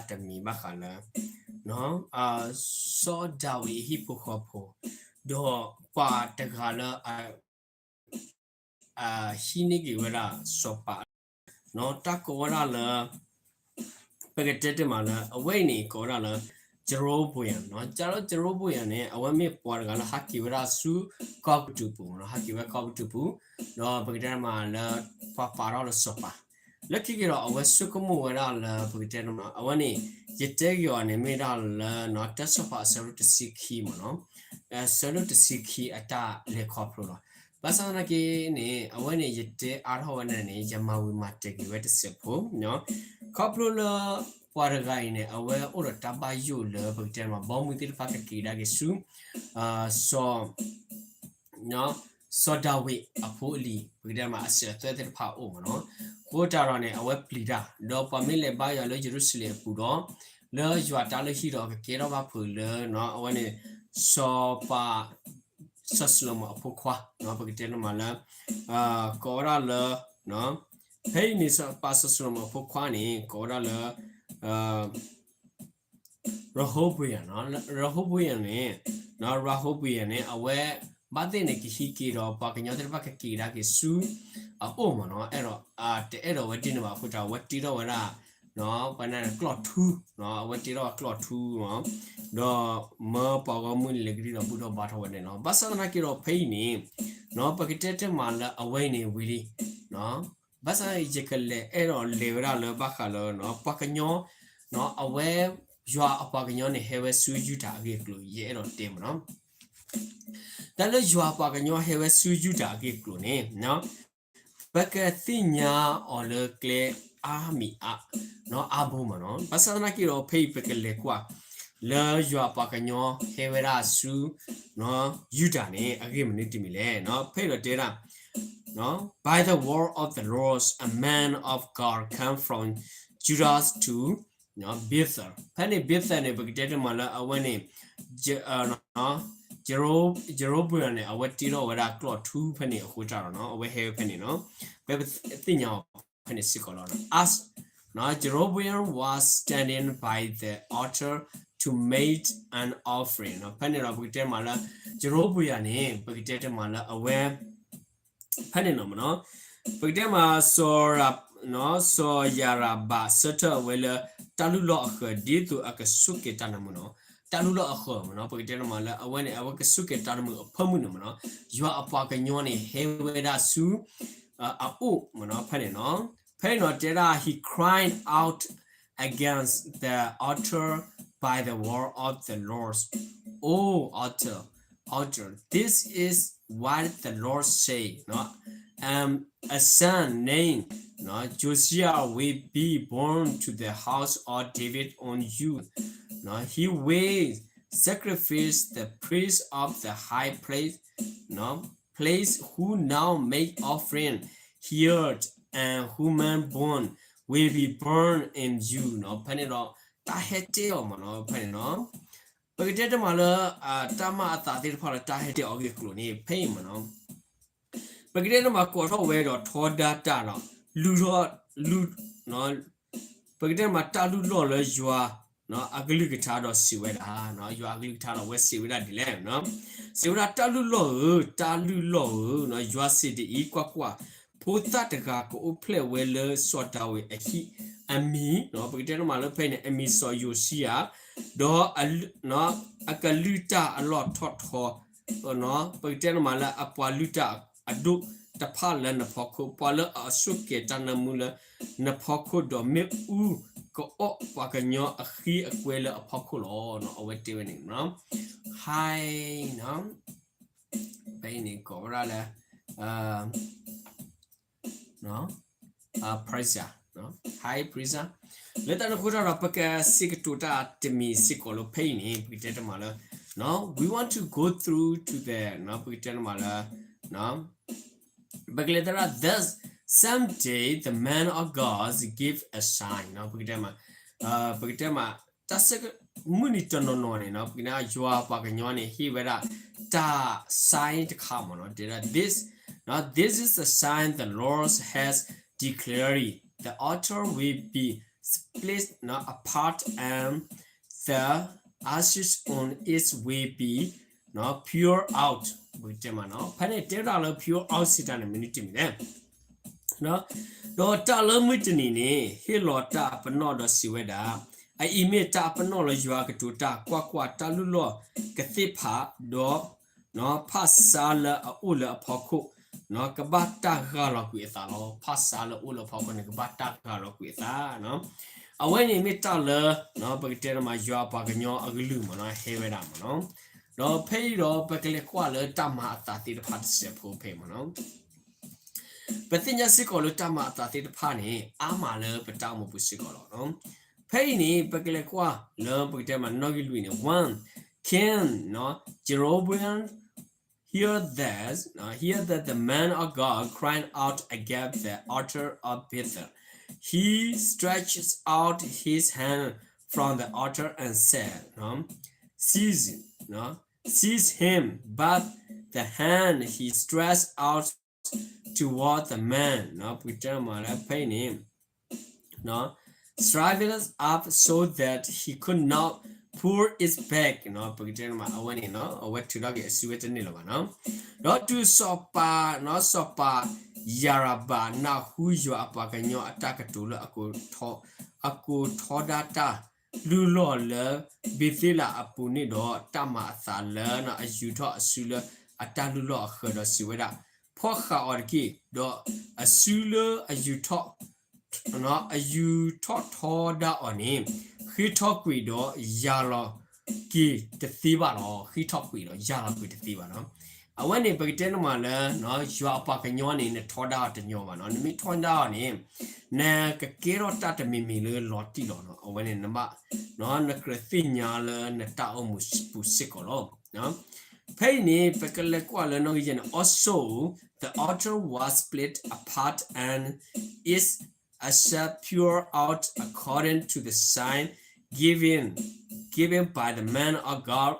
ပကတဲတၢ်ကစီၣ်တမံၤဘၣ်ဃးလၢ စီၤဒၤဝံးအဟံၣ်ဖိဃီဖိ ဒီးပှၤတဂၤလၢ ဟံးန့ၢ်က့ၤဝဲဒၣ်စီၤပၤ တၢ်ကိးဝဲဒၣ်လၢ ပကတဲတမံၤလၢ အဝဲအံၤန့ၣ် ကိးဝဲဒၣ်လၢ ယရၤဘိယၤ, ကဒီးယရၤဘိယၤန့ၣ် အဝဲမ့ၢ်ပှၤတဂၤလၢဟးက့ၤဝဲဒၣ်ဆူကီၢ်ပတူးပူၤ, ဟးက့ၤဝဲကီၢ်ပတူးပူၤ, ဒီးပကတဲတမံၤလၢ ပှၤပာ်ထီၣ်လၢစီၤပၤ လၢခံက့ၤဒီး အဝဲဆိကမိၣ်ဝဲဒၣ်လၢ ပကတဲတမံၤ အဝဲန့ၣ် ယတဲက့ၤအီၤန့ၣ်မ့ၢ်ဒၣ်လၢ တၢ်စီၤပၤအဆၢဒိၣ်တဆံခံမ့ၢ်နီၤ, အဆၢဒိၣ်တဆံခံအတၢ်လဲၤခီဖျိလီၤ. ဘၣ်ဆၣ်သနာ်က့န့ၣ် အဝဲန့ၣ် ယတဲအါထီၣ်ဝဲဒၣ်န့ၣ် ယမၤဝံၤမၤတဲာ်က့ၤဝဲတစဲးဖိ, ခီဖျိလၢ ပှၤတဂၤအံၤန့ၣ် အဝဲအိၣ်ဒီးတၢ်ဘၣ်ယိၣ်လၢ ပကတဲတမံၤ ဘီမုၢ်သ့ၣ်တဖၣ်ကက့ၤကဒါက့ၤဆူ စီၤ စီၤဒၤဝံးအဖိအလံၤ ပကတဲတမံၤ အစၢၤအသွဲၣ်သ့ၣ်တဖၣ်အအိၣ်မ့ၢ်နီၤ, အဃိတၢ်ဒီးန့ၣ် အဝဲပျံၤတၢ် ဒီးပှၤမ့ၢ်လဲၤဘါယွၤလၢယရူၤၡလ့ၣ်အပူၤဒီး လၢယွၤတၢ်လုၢ်ဟံၣ်ဒီးကကဲထီၣ်ဘၣ်ဖုးလၢ အဝဲန့ၣ် စီၤပၤ စီၤၡလိၤမိၤအဖိခွါ ပကတဲတမံၤလၢ ကိးဝဲဒၣ်လၢ ဖဲအံၤန့ၣ် စီၤပၤစီၤၡလိၤမိၤအဖိခွါန့ၣ် ကိးဝဲဒၣ်လၢ ရဟိဘိယၤ, ရဟိဘိယၤန့ၣ် ရဟိဘိယၤန့ၣ် အဝဲဘၣ်သ့ၣ်န့ၣ် ကဟံးက့ၤဒီးပှၤကညီသ့ၣ်တဖၣ်ကက့ၤကဒါက့ၤဆူ အအိၣ်မ့ၢ်နီၤ, အဲၣ်ဒိး တအဲၣ်ဒိးဝဲဒ်န့ၣ်ဘၣ်အဃိတၢ် အဝဲတ့ထီၣ်ဝဲဒၣ် ပှၤန့ၣ်ကျီၢ်ထူ, အဝဲတ့ထီၣ်ဝဲကျီၢ်ထူမ့ၢ်, ဒီးမၢပှၤဂီၢ်မုၢ်န့ၣ်လဲၤကဒံဒီးဘူၣ်ထီၣ်ဘါထီၣ်ဝဲန့ၣ်လီၤ. ဘၣ်ဆၣ်သနာ်က့ဒီးဖဲအံၤန့ၣ် ပကတဲတမံၤလၢအဝဲအံၤန့ၣ်ဝံၤလံ ဘၣ်ဆၣ်ယကလဲၤအဲၣ်ဒိးလဲၤဝဲဒၣ်လၢဘၣ်ဃးလၢ ပှၤကညီ အဝဲ ယွၤအပှၤကညီန့ၣ် ဟဲဝဲဆူယူဒၤအဂ့ၢ်အကျိၤ ယအဲၣ်ဒိးတဲမ့ၢ်နီၤ, တၢ်လၢယွၤအပှၤကညီဟဲဝဲဆူယူဒၤအဂ့ၢ်အကျိၤန့ၣ် ပကသ့ၣ်ညါအီၤလၢကျဲအါမံၤအါ အါဘိမ့ၢ်နီၤ, ဘၣ်ဆၣ်သနာ်က့ဒီးဖဲအံၤပကလဲၤကွၢ် လၢယွၤအပှၤကညီဟဲဝဲဒၣ်ဆူ ယူဒၤန့ၣ် အဂ့ၢ်မနုၤတမံၤလဲၣ်, ဖဲအံၤဒီးတဲဒၣ် By the word of the Lord, a man of God came from Judah to Bethel. ဖဲန့ၣ် Bethel န့ၣ် ပကတဲတမံၤလၢအဝဲန့ၣ် ယရၤဘိယၤန့ၣ် အဝဲတ့ထီၣ်ဝဲဒၣ်ကျီၢ်ထူဖဲန့ၣ်အဃိတၢ်ဒီး အဝဲဟဲဝဲဖဲန့ၣ်နီၤ, ပသ့ၣ်ညါအီၤဖဲန့ၣ်စ့ၢ်ကီးလီၤ. As Jeroboam was standing by the altar to make an offering, ဖဲန့ၣ်ဒီးပကတဲတမံၤလၢ ယရၤဘိယၤန့ၣ် ပကတဲတမံၤလၢအဝဲ ဖဲန့ၣ်နီၤမ့ၢ်နီၤ, ပကတဲမး စီၤယၤရဘၣ်ဆၢထၢၣ်ဝဲလၢ တၢ်လုၢ်လီၢ်အဃၢၤ ဒ်သိးအကဆိၣ်ကဲၤတၢ်နၢမူနီၤ, တၢ်လုၢ်လီၢ်အဃၢၤမ့ၢ်နီၤ, ပကတဲမးလၢအဝဲန့ၣ် အဝဲကဆိၣ်ကဲၤတၢ်နၢမူအဖၢမုၢ်န့ၣ်မ့ၢ်နီၤ, ယွၤအပှၤကညီန့ၣ် ဟဲဝဲဒၣ်ဆူ အအိၣ်မ့ၢ်နီၤ, ဖဲန့ၣ်နီၤ, ဖဲအံၤနီၤတဲဒၣ် he cried out against the altar by the word of the Lord, O altar, altar, this is what the Lord say, a son named Josiah will be born to the house of David on you, he will sacrifice the priest of the high place place who now make offering here, and human bone will be burned in you နီၤ, ဖဲန့ၣ်ဒီး တၢ်ဟဲတဲအီၤမ့ၢ်နီၤ, ဖဲန့ၣ်နီၤ, ပကတဲတမံၤလၢ တၢ်မၤအသးသ့ၣ်တဖၣ်လၢတၢ်ဟဲတဲအီၤအဂ့ၢ်အကျိၤန့ၣ် ဖဲအံၤမ့ၢ်နီၤ, ပကတဲတမံၤကိးထီၣ်ဝဲဒီးထီဒါတၢ်ဒီး လုၢ်ထီၣ် လုၢ် ပကတဲတမံၤတၢ်လုၢ်လီၢ်လၢယွၤ အကလုၢ်ကထါဒီးစံးဝဲဒၣ်, ယွၤအကလုၢ်ကထါဒီးအဝဲစံးဝဲဒၣ်ဒ်လဲၣ်, စံးဝဲဒၣ်တၢ်လုၢ်လီၢ်ဧၢ, တၢ်လုၢ်လီၢ်ဧၢ, ယွၤစံးဒ်အံၤ, ကွၢ်ကွၢ်, ဖိသၣ်တဂၤကအိၣ်ဖျဲၣ်ဝဲလၢစီၤဒၤဝံးအဟံၣ်အမံၤ, ပကတဲတမံၤလၢဖဲအံၤန့ၣ် အမံၤစီၤယိၤၡံယၤ, ဒီး အကလုၢ်တၢ်အလီၢ်ထီၣ်ထီ ပကတဲတမံၤလၢအပှၤလုၢ်တၢ်အဒိၣ်တဖၣ်လၢနဖီခိၣ်, ပှၤလၢအဆိၣ်ကဲၤတၢ်နၢမူလၢနဖီခိၣ်, ဒီးမ့ၣ်အူကအီၣ်ပှၤကညီအဃံအကွဲလၢအဖီခိၣ်လီၤ. အဝဲတဲဝဲန့ၣ်, ဟါ, ဖဲအံၤန့ၣ်ကိးဝဲဒၣ်လၢ praise, high praise, လၢတၢ်န့ၣ်အဃိတၢ်ဒီး ပကစံးကတိၤတၢ်တမံၤစ့ၢ်ကီးလၢဖဲအံၤန့ၣ် ပကတဲတမံၤလၢ we want to go through to the, ပကတဲတမံၤလၢ ပကလဲၤသရၣ် thus, someday the man of God give a sign, ပကတဲမး, ပကတဲမး, တၢ်ဆၢကတီၢ်မုၢ်နံၤတနီၤနီၤန့ၣ် ပကတဲယွၤပှၤကညီန့ၣ် ဟ့ၣ်ဝဲဒၣ်တၢ် sign တခါမ့ၢ်နီၤ, တဲဒၣ် this, this is the sign the Lord has declared, the altar will be split နီၤ apart and the ashes on it will be နီၤ poured out ပကတဲမးနီၤ ဖဲန့ၣ်တဲဝဲဒၣ်လၢ pour out စံးတၢ်န့ၣ် မနုၤတမံၤလဲၣ် ဒီးတၢ်လၢမုၢ်တနံၤန့ၣ် ဟ့ၣ်လီၤတၢ်အပနီၣ်ဒီးစံးဝဲဒၣ်, အအံၤမ့ၢ်တၢ်အပနီၣ်လၢယွၤအကတိၤတၢ်, ကွၢ်ကွၢ်, တၢ်လုၢ်လီၢ်ကသ့ၣ်ဖးဒီး ဖၣ်ဆါလၢအအိၣ်လၢအဖီခိၣ် ကဘၣ်တၢ်ဂၢ်လီၤကွံာ်အသးလီၤ. ဖၣ်ဆါလၢအအိၣ်လၢအဖီခိၣ်န့ၣ် ကဘၣ်တၢ်ဂၢ်လီၤကွံာ်အသး. အဝဲန့ၣ်မ့ၢ်တၢ်လၢ ပကတဲတမး ယွၤအပှၤကညီအကလုၢ်မ့ၢ်နီၤ ဟဲဝဲဒၣ်မ့ၢ်နီၤ. ဒီးဖဲအံၤဒီး ပကလဲၤကွၢ်လၢတၢ်မၤအသးသ့ၣ်တဖၣ်တစဲးဖိဖဲမ့ၢ်နီၤ. ပသ့ၣ်ညါစ့ၢ်ကီးလၢတၢ်မၤအသးသ့ၣ်တဖၣ်န့ၣ် အါမးလၢပတၢ်အိၣ်မူပူၤစ့ၢ်ကီးလီၤ. ဖဲအံၤန့ၣ် ပကလဲၤကွၢ်လၢပကတဲမး နီၣ်ဂံၢ်လွံၢ်န့ၣ် one, King Jeroboam hear that, hear that the man of God crying out against the altar of Bethel. He stretches out his hand from the altar and said, seize, seize him, but the hand he stretched out toward the man ပကတဲမးလၢဖဲအံၤန့ၣ် shriveled up so that he could not pull it back ပကတဲမး အဝဲန့ၣ် အဝဲထုးထီၣ်က့ၤအစုဝဲတန့ၢ်လၢၤဘၣ်နီၤ. ဒီးတုၤစီၤပၤ စီၤပၤယၤရဘး နၢ်ဟူယွၤအပှၤကညီအတၢ်ကတိၤလၢ အကိးထီဒါတၢ်လုၢ်လီၢ်လၢ ဘ့ၤသ့လးအပူၤန့ၣ်ဒီး တၢ်မၤအသးလၢအယူၤထီၣ်အစုလၢအတၢ်လုၢ်လီၢ်အဃၢၤဒီးစံးဝဲဒၣ်, ဖီၣ်ဃာ်အီၤတက့ၢ်. ဒီးအစုလၢအယူၤထီၣ် အယူၤထီၣ်ထီဒါအီၤန့ၣ် ဃ့ထီၣ်ကွံာ်ဒီး ယၤလီၤက့ၤတသ့ဘၣ်လီၤ. ဃ့ထီၣ်ကွံာ်ဒီး ယၤလီၤကွံာ်တသ့ဘၣ်နီၤ. အဝဲန့ၣ် ပကတဲန့ၣ်မးလၢ ယွၤအပှၤကညီန့ၣ် နထီဒါအီၤတညီဘၣ်နီၤ. နမ့ၢ်ထီဒါအီၤန့ၣ် နကကဲထီၣ်တၢ်တမံၤမံၤလၢလီၤတံၢ်လီၤနီၤ. အဝဲန့ၣ်နဘၣ် နကြၢးသ့ၣ်ညါလၢနတၢ်အိၣ်မူပူၤစ့ၢ်ကီးလီၤ. ဖဲအံၤန့ၣ် ပကလဲၤကွၢ်လၢနီၣ်ဂံၢ်ယဲၢ်န့ၣ် Also, the altar was split apart and its ashes poured out according to the sign given, given by the man of God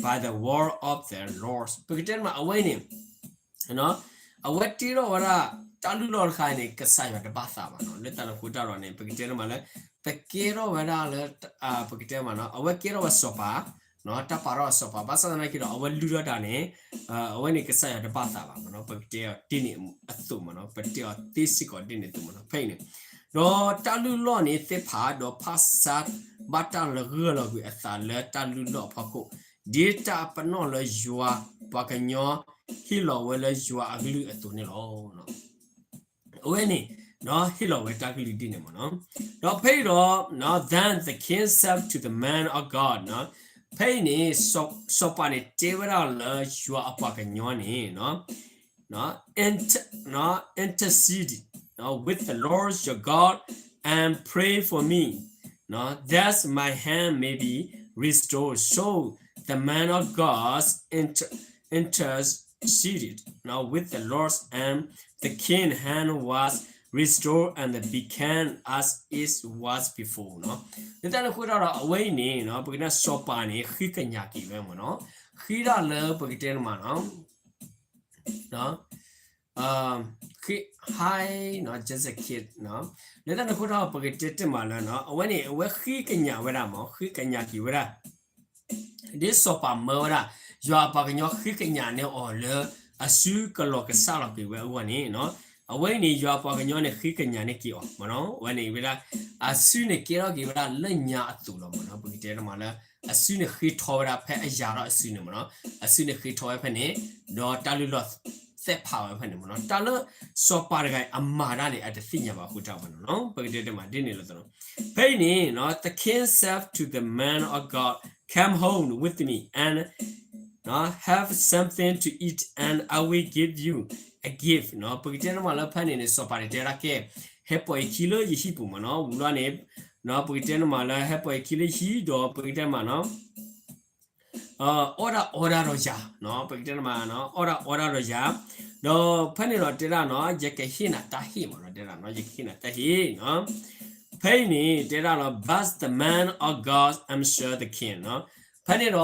by the word of the Lord. ပကတဲမး အဝဲန့ၣ် အဝဲတ့ထီၣ်ဝဲဒၣ် တၢ်လုၢ်လီၢ်တခါန့ၣ် ကစၢ်ယွၤတဘၣ်သးဘၣ်နီၤ. လၢတၢ်န့ၣ်အဃိတၢ်ဒီးန့ၣ် ပကတဲန့ၣ်မးလၢ ပကဲထီၣ်ဝဲဒၣ်လၢ ပကတဲမးနီၤ အဝဲကဲထီၣ်ဝဲစီၤပၤ တၢ်ပာ်ထီၣ်စီၤပၤ ဘၣ်ဆၣ်သနာ်က့ဒီး အဝဲလုၢ်ထီၣ်တၢ်န့ၣ် အဝဲန့ၣ်ကစၢ်ယွၤတဘၣ်သးဘၣ်မ့ၢ်နီၤ. ပကတဲအီၤဒ်န့ၣ်အသိးမ့ၢ်နီၤ. ပတဲအီၤသ့စ့ၢ်ကီးဒ်န့ၣ်အသိးမ့ၢ်နီၤ. ဖဲအံၤန့ၣ် ဒီးတၢ်လုၢ်လီၢ်န့ၣ်သ့ၣ်ဖး ဒီးဖၣ်ဆါဘၣ်တၢ်လၢဂၢၢ်လီၤကွံာ်အသးလၢတၢ်လုၢ်လီၢ်အဖီခိၣ် ဒ်တၢ်အပနီၣ်လၢယွၤပှၤကညီဟ့ၣ်လီၤဝဲလၢယွၤအကလုၢ်အသိးန့ၣ်လီၤ. အဝဲန့ၣ် ဟ့ၣ်လီၤဝဲတၢ်ကလုၢ်ဒ်န့ၣ်မ့ၢ်နီၤ. ဒီးဖဲအံၤဒီး Then the king said to the man of God ဖဲအံၤန့ၣ် စီၤပၤန့ၣ်တဲဝဲဒၣ်လၢယွၤအပှၤကညီန့ၣ် intercede with the Lord your God and pray for me that my hand may be restored. So the man of God interceded with the Lord, and the king's hand was restored and became as it was before. လၢတၢ်န့ၣ်အဃိတၢ်ဒီး အဝဲအံၤန့ၣ် ပကတဲစီၤပၤန့ၣ် ဃ့ကညးက့ၤဝဲမ့ၢ်နီၤ. ဃ့ဒၣ်လၢပကတဲန့ၣ်မးနီၤ ဟ just a kid လၢတၢ်န့ၣ်အဃိတၢ် ပကတဲတ့ၢ်မးလၢ အဝဲန့ၣ် အဝဲဃ့ကညးဝဲဒၣ်မ့ၢ် ဃ့ကညးက့ၤဝဲဒၣ် ဒ်စီၤပၤမၢဝဲဒၣ် ယွၤအပှၤကညီဃ့ကညးန့ၢ်အီၤလၢ အစုကလီၤကစၢ်လီၤက့ၤဝဲအဂီၢ်န့ၣ် အဝဲအံၤန့ၣ် ယွၤအပှၤကညီန့ၣ် ဃ့ကညးန့ၢ်က့ၤအီၤမ့ၢ်နီၤ. အဝဲန့ၣ်ဝဲဒၣ် အစုန့ၣ်ကဲထီၣ်က့ၤဝဲဒၣ်လၢညါအသိးလီၤမ့ၢ်နီၤ. ပကတဲတ့ၢ်မးလၢ အစုန့ၣ်ဃ့ထီဝဲဒၣ်ဖဲအယၤထီၣ်အစုန့ၣ်မ့ၢ်နီၤ. အစုန့ၣ်ဃ့ထီဝဲဖဲန့ၣ် ဒီးတၢ်လုၢ်လီၢ်သ့ၣ်ဖးဝဲဖဲန့ၣ်မ့ၢ်နီၤ. တၢ်လၢစီၤပၤတဂၤအံၤအမၤတၢ်န့ၣ် အတသ့ၣ်ညါဘၣ်အဃိတၢ်မ့ၢ်နီၤ. ပကတဲတ့ၢ်မးဒ်န့ၣ်လီၤ. ဖဲအံၤန့ၣ် the king said to the man of God, come home with me and have something to eat and I will give you a gift. ပကတဲတ့ၢ်မးလၢဖဲန့ၣ်န့ၣ် စီၤပၤန့ၣ်တဲဒၣ်ကဲ ဟဲပိာ်ယခံလၢယဟံၣ်ပူၤမ့ၢ်နီၤ. ဝံၤလီၤန့ၣ် ပကတဲတ့ၢ်မးလၢဟဲပိာ်ယခံလၢယဟံၣ်ဒီး ပကတဲတ့ၢ်မးနီၤ အီၣ်ဒၣ်အီဒၣ်ဒီးယၤ ပကတဲတ့ၢ်မး အီၣ်ဒၣ်အီဒၣ်ဒီးယၤ ဒီးဖဲန့ၣ်ဒီးတဲဒၣ်နီၤ ယကဟ့ၣ်နၤတၢ်ဟ့ၣ်မ့ၢ်နီၤ. တဲဒၣ်နီၤ ယကဟ့ၣ်နၤတၢ်ဟ့ၣ် ဖဲအံၤန့ၣ် တဲဒၣ်လီၤ but the man of God answered the king. ဖဲန့ၣ်ဒီး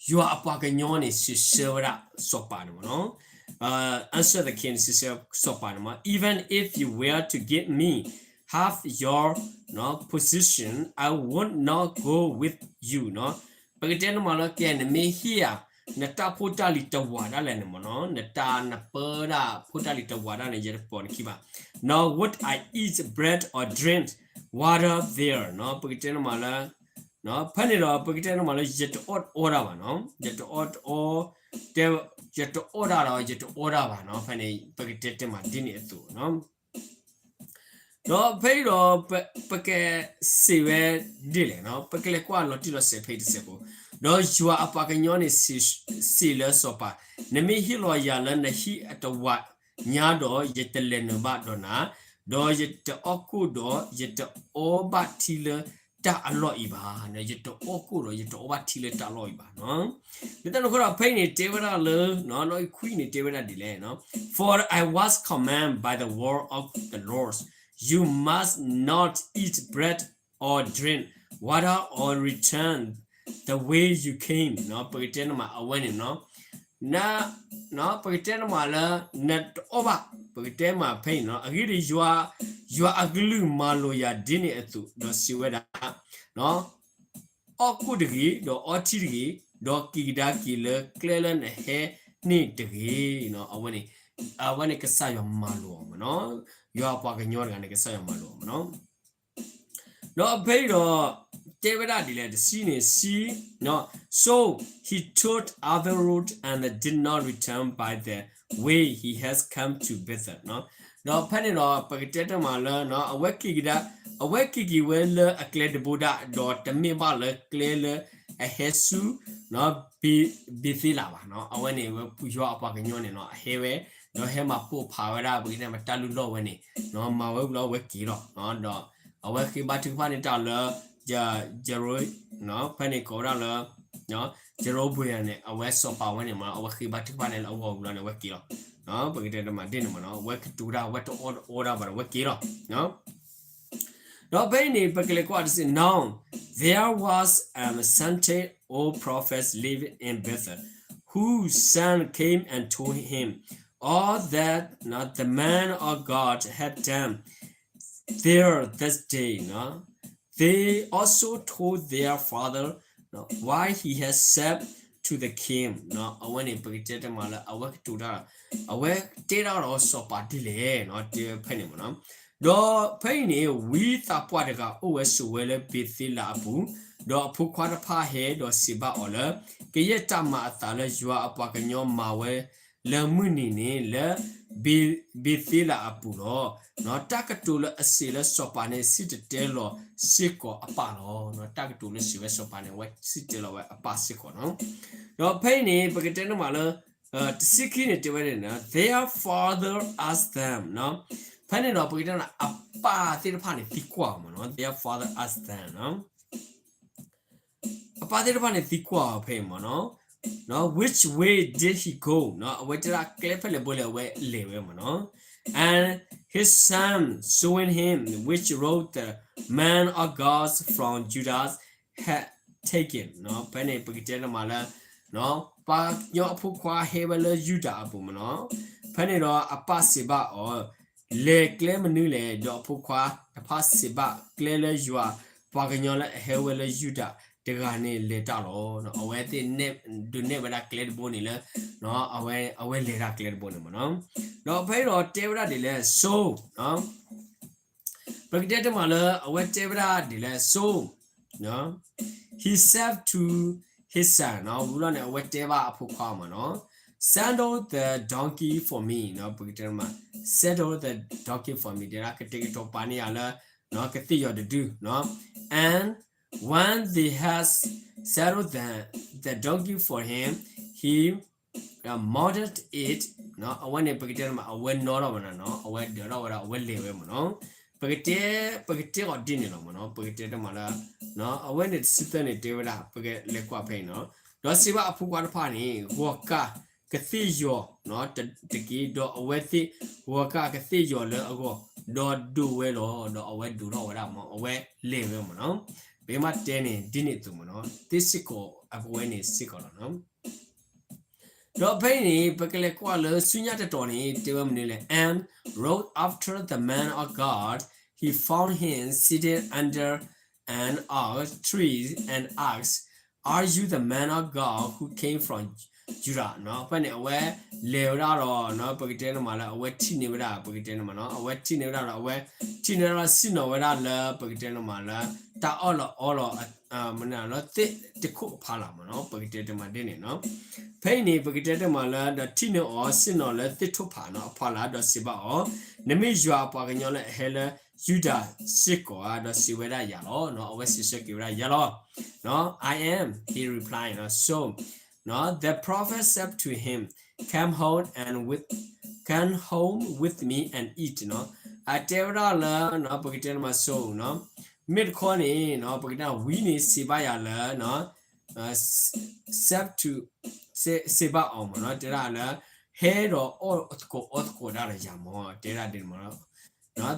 ယွၤအပှၤကညီန့ၣ် စံးဆၢဝဲဒၣ်စီၤပၤန့ၣ်မ့ၢ်နီၤ answered the king စံးဆၢစီၤပၤန့ၣ်မ့ၢ် even if you were to give me have your နော် position, I would not go with you နော်. ပကတဲန့ၣ်မးလၢ ကဲ နမ့ၢ်ဟ့ၣ်ယၤ နတၢ်ဖိတၢ်လံၤတဝးဒၣ်လဲာ်န့ၣ်မး နော်, နတၢ်နပၢတၢ်ဖိတၢ်လံၤတဝးဒၣ်န့ၣ် ယတပိာ်နခံဘၣ်, နော်, would I eat bread or drink water there နော်. ပကတဲန့ၣ်မးလၢ နော်, ဖဲန့ၣ်ဒီး ပကတဲန့ၣ်မးလၢ ယတအီၣ်တအီတၢ်ဘၣ် နော်, ယတအီၣ်တအီ, တဲ, ယတအီၣ်တၢ်ဒီး ယတအီတၢ်ဘၣ် နော်. ဖဲန့ၣ် ပကတဲတ့ၢ်မးဒ်န့ၣ်အသိး နော်. ဒီးဖဲအံၤဒီး ပ, ပကစံးဝဲဒ်လဲၣ် နော်, ပကလဲၤကွၢ်လီၤတံၢ်လီၤဆဲးဖဲအံၤတစဲးဖိ, ဒီးယွၤအပှၤကညီန့ၣ် စံးလၢစီၤပၤ, နမ့ၢ်ဟ့ၣ်လီၤယၤလၢနဟံၣ်အတဝးညါဒီး ယတလဲၤနုာ်ဘၣ်ဒီးနၤ, ဒီးယတအီၣ်ကိၣ်ဒီး ယတအီဘၣ်ထံလၢတၢ်အလီၢ်အံၤဘၣ်, ယတအီၣ်ကိၣ်ဒီး ယတအီဘၣ်ထံလၢတၢ်လီၢ်အံၤဘၣ် နော်. လၢတၢ်န့ၣ်အဃိဒီး ဖဲအံၤန့ၣ် တဲဝဲဒၣ်လၢ နော်, လီၢ်ခံန့ၣ် တဲဝဲဒၣ်ဒ်လဲၣ် နော်, For I was commanded by the word of the Lord, you must not eat bread or drink water or return the way you came နော်. ပကတဲန့ၣ်မး အဝဲန့ၣ် နော်, န, နော်, ပကတဲန့ၣ်မးလၢ နတအီၣ်ဘၣ်, ပကတဲမးဖဲအံၤ နော်, အဂ့ၢ်ဒ်အံၤ ယွၤအကလုၢ်မၤလိာ်ယၤဒ်န့ၣ်အသိး ဒီးစံးဝဲဒၣ် နော်, အီၣ်ကိၣ်တဂ့ၤ, ဒီးအီထံတဂ့ၤ, ဒီးက့ၤကဒါက့ၤလၢကျဲလၢနဟဲန့ၣ်တဂ့ၤ, နော်. အဝဲန့ၣ်, အဝဲန့ၣ်ကစၢ်ယွၤမၤလိာ်အီၤမး နော်, ယွၤအပှၤကညီတဂၤန့ၣ် ကစၢ်ယွၤမၤလိာ်အီၤမး နော်. ဒီးဖဲအံၤဒီး တဲဝဲဒၣ်ဒ်လဲၣ် တဆံန့ၣ် ဆံ, နော်, So he took other route and did not return by the way he has come to Bethel နော်. ဒီးဖဲန့ၣ်ဒီး ပကတဲတ့ၢ်မးလၢ နော်, အဝဲက့ၤကဒါ, အဝဲက့ၤက့ၤဝဲလၢအကျဲတဘိဒၣ် ဒီးတမ့ၢ်ဘၣ်လၢကျဲလၢအဟဲဆူ နော်, ဘ့, ဘ့ၤသ့လးဘၣ် နော်. အဝဲန့ၣ် ဝဲယွၤအပှၤကညီန့ၣ် နော်, အဟဲဝဲ, ဒီးဟဲမၤပိာ်ဖးဝဲဒၣ် ပကတဲမး တၢ်လုၢ်လီၢ်ဝဲန့ၣ်, နော်, မၤဝဲလၢအဝဲက့ၤလီၤ, နော်. ဒီးအဝဲဃ့ဘါထုကဖၣ်န့ၢ်တၢ်လၢ ယ, ယရ, နော်, ဖဲန့ၣ်ကိးဝဲဒၣ်လၢ ယရဘွ့ၣ်န့ၣ် အဝဲစီၤပၤဝဲန့ၣ်မး အဝဲဃ့ဘါထုကဖၣ်န့ၢ်လၢအဂီၢ်ဝံၤလီၤန့ၣ် အဝဲက့ၤလီၤ, နော်. ပကတဲတ့ၢ်မးဒ်န့ၣ်မး နော်, အဝဲကတိၤတၢ် အဝဲတအီၣ်တအီတၢ်ဘၣ်ဒီး အဝဲက့ၤလီၤ, နော်. ဒီးဖဲအံၤန့ၣ် ပကလဲၤကွၢ်တစဲး Now there was a certain old prophet living in Bethel, whose son came and told him all that the man of God had done there that day, နော်. They also told their father what he had said to the king, နော်. အဝဲန့ၣ် ပကတဲတ့ၢ်မးလၢ အဝဲကတိၤတၢ်, အဝဲတဲတၢ်ဒီးစီၤပၤဒ်လဲၣ်, နော်, တဲဖဲန့ၣ်မး နော်. ဒီးဖဲအံၤန့ၣ် ဝံသးပှၢ်တဂၤအိၣ်ဝဲဆိးဝဲလၢဘ့ၤသ့လးအပူၤ, ဒီးအဖိခွါတဖၣ်ဟဲဒီးစံးဘၣ်အီၤလၢ ကယဲၢ်တၢ်မၤအသးလၢယွၤအပှၤကညီမၤဝဲလၢမုၢ်နံၤန့ၣ် လၢဘ့ၤသ့လးအပူၤလီၤ, နော်. တၢ်ကတိၤလၢအစံးလၢစီၤပၤန့ၣ် စံၣ်တဲၤတဲလီၤစ့ၢ်ကီးအပၢ်လီၤ, နော်. တၢ်ကတိၤလၢစံးဝဲစီၤပၤန့ၣ် အဝဲစံၣ်တဲၤတဲလီၤဝဲအပၢ်စ့ၢ်ကီး နော်. ဒီးဖဲအံၤန့ၣ် ပကတဲန့ၣ်မးလၢ တဆံခံန့ၣ် တဲဝဲဒၣ် နော်, Their father asked them, နော်. ဖဲန့ၣ်ဒီး ပကတဲန့ၣ် အပၢ်သ့ၣ်တဖၣ်န့ၣ် သံကွၢ်အီၤမး နော်, Their father asked them, နော်. အပၢ်သ့ၣ်တဖၣ်န့ၣ် သံကွၢ်အီၤဖဲအံၤမး နော်, Which way did he go, နော်. အဝဲတဲဒၣ်ကျဲဖဲလဲၣ်ဘိလဲၣ် အဝဲလဲၤဝဲမး နော်. And his son showed him which road the man of God from Judah had taken, နော်. ဖဲန့ၣ် ပကတဲန့ၣ်မးလၢ နော်, ပှၤကညီအဖိခွါဟဲဝဲလၢယူဒၤအပူၤမး နော်. ဖဲန့ၣ်ဒီးအပၢ်စံးဘၣ်အီၤ, လဲၤကျဲမနုၤလဲၣ်. ဒီးအဖိခွါတဖၣ်စံးဘၣ်ကျဲလၢယွၤ ပှၤကညီလၢအဟဲဝဲလၢယူဒၤတဂၤန့ၣ်လဲၤတၢ်လီၤ, နော်. အဝဲသ့ၣ်ဒိးနဲၣ်ဝဲဒၣ်ကျဲတဘိန့ၣ်လၢ နော်, အဝဲလဲၤတၢ်ကျဲတဘိန့ၣ်မး နော်. ဒီးဖဲအံၤဒီးတဲဝဲဒၣ်ဒ်လဲၣ် So, နော်, ပကတဲတ့ၢ်မးလၢ အဝဲတဲဝဲဒၣ်ဒ်လဲၣ် So, နော်, he said to his son, နော်, ဝံၤလီၤန့ၣ် အဝဲတဲဘၣ်အဖိခွါမး နော်, Saddle the donkey for me, နော်. ပကတဲတ့ၢ်မး Saddle the donkey for me တဲဒၣ် ကတဲာ်ကတီၤပာ်န့ၢ်ယၤလၢ နော်, ကသ့ၣ်ယီၤတဒု, နော်. And when they had saddled the, the donkey for him, he mounted it, နော်. အဝဲန့ၣ် ပကတဲတ့ၢ်မး အဝဲနီၣ်ထီၣ်ဝဲဒၣ် နော်, အဝဲဒၢးထီၣ်ဝဲဒၣ် အဝဲလဲၤဝဲမး နော်. ပကတဲ, ပကတဲအီၤဒ်န့ၣ်လီၤမး နော်. ပကတဲတ့ၢ်မးလၢ နော်, အဝဲန့ၣ်တဆံသၢန့ၣ် တဲဝဲဒၣ် ပကလဲၤကွၢ်ဖဲအံၤ နော်, ဒီးစံးဘၣ်အဖိခွါတဖၣ်န့ၣ် ဂီၤကၢ်ကသ့ၣ်ယီၤ, နော်, တက့ၢ်. ဒီးအဝဲသ့ၣ်ဂီၤကၢ်ကသ့ၣ်ယီၤလၢအဂီၢ်, ဒီးဒိးဝဲလီၤ. ဒီးအဝဲဒိးထီၣ်ဝဲဒၣ်မး အဝဲလဲၤဝဲမး နော်. ပမ့ၢ်တဲန့ၣ် ဒ်န့ၣ်အသိးမး နော်, သ့ၣ်စ့ၢ်ကီးအကဝဲန့ၣ်စ့ၢ်ကီးလီၤ နော်. ဒီးဖဲအံၤန့ၣ် ပကလဲၤကွၢ်လၢဆူညါတတီၤန့ၣ် တဲဝဲမနုၤလဲၣ်, And rode after the man of God he had he found him sitting under an oak tree and asked, Are you the man of God who came from Judah? ဖဲန့ၣ် အဝဲလဲၤဝဲဒၣ်ဒီး ပကတဲန့ၣ်မးလၢ အဝဲထံၣ်န့ၢ်ဝဲဒၣ် ပကတဲန့ၣ်မးနီၤ အဝဲထံၣ်န့ၢ်ဝဲဒၣ်ဒီး အဝဲထံၣ်န့ၢ်ဝဲဒၣ် စံၣ်နီၤဝဲဒၣ်လၢ ပကတဲန့ၣ်မးလၢ တၢ်အီၣ်လီၤအီလီၤ မနုၤလၢသ့ၣ်တခိၣ်အဖီလာ်မးနီၤ ပကတဲတမးဒ်န့ၣ်နီၤ. ဖဲအံၤန့ၣ် ပကတဲတမးလၢ ဒီးထံၣ်န့ၢ်အီၤ စံၣ်နီၤလၢသ့ၣ်ထိၣ်ဖးနီၤ အဖီလာ် ဒီးစံးဘၣ်အီၤ, နမ့ၢ်ယွၤအပှၤကညီလၢအဟဲလၢယူဒၤစ့ၢ်ကီးဧါ, ဒီးစံးဝဲဒၣ်ယၤလီၤ. အဝဲစံးဆၢက့ၤဝဲဒၣ်ယၤလီၤ. I am, he replied. So the prophet said to him, Come home and with, come home with me and eat. အတဲဝဲဒၣ်လၢ ပကတဲန့ၣ်မး so မ့ၢ်တခီန့ၣ် ပကတဲ ဝံၤန့ၣ် စံးဘၣ်ယၤလၢ စဲး စံးဘၣ်အီၤမးနီၤ တဲဒၣ်လၢ ဟဲဒီးအီၣ်သကိးအီသကိးဒၣ်ဒီးယၤမး တဲဒၣ်ဒ်န့ၣ်မးနီၤ.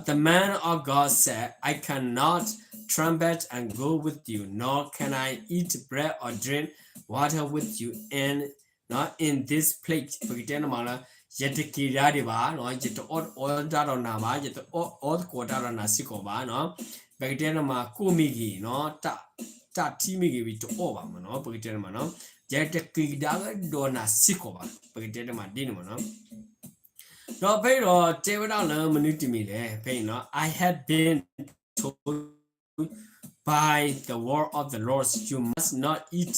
The man of God said, I cannot trumpet and go with you, nor can I eat bread or drink water with you in, in this place. ပကတဲန့ၣ်မးလၢ ယတက့ၤဒၣ်ဒံးဘၣ်, ယတအီၣ်အီတၢ်ဒီးနၤဘၣ်, ယတအီၣ်အီသကိးတၢ်ဒီးနၤစ့ၢ်ကီးဘၣ်နီၤ. ပကတဲန့ၣ်မး ကိၣ်မ့ၢ်ဂ့ၤနီၤ တၢ်ထံမ့ၢ်ဂ့ၤ ယတအီၣ်ဘၣ်မးနီၤ ပကတဲန့ၣ်မးနီၤ. ယတက့ၤကဒါက့ၤဒီးနၤစ့ၢ်ကီးဘၣ် ပကတဲန့ၣ်မးဒ်န့ၣ်မးနီၤ. ဒီးဖဲအံၤဒီးတဲဝဲဒၣ်လၢမနုၤတမံၤလဲၣ် ဖဲအံၤနီၤ I have been told by the word of the Lord, you must not eat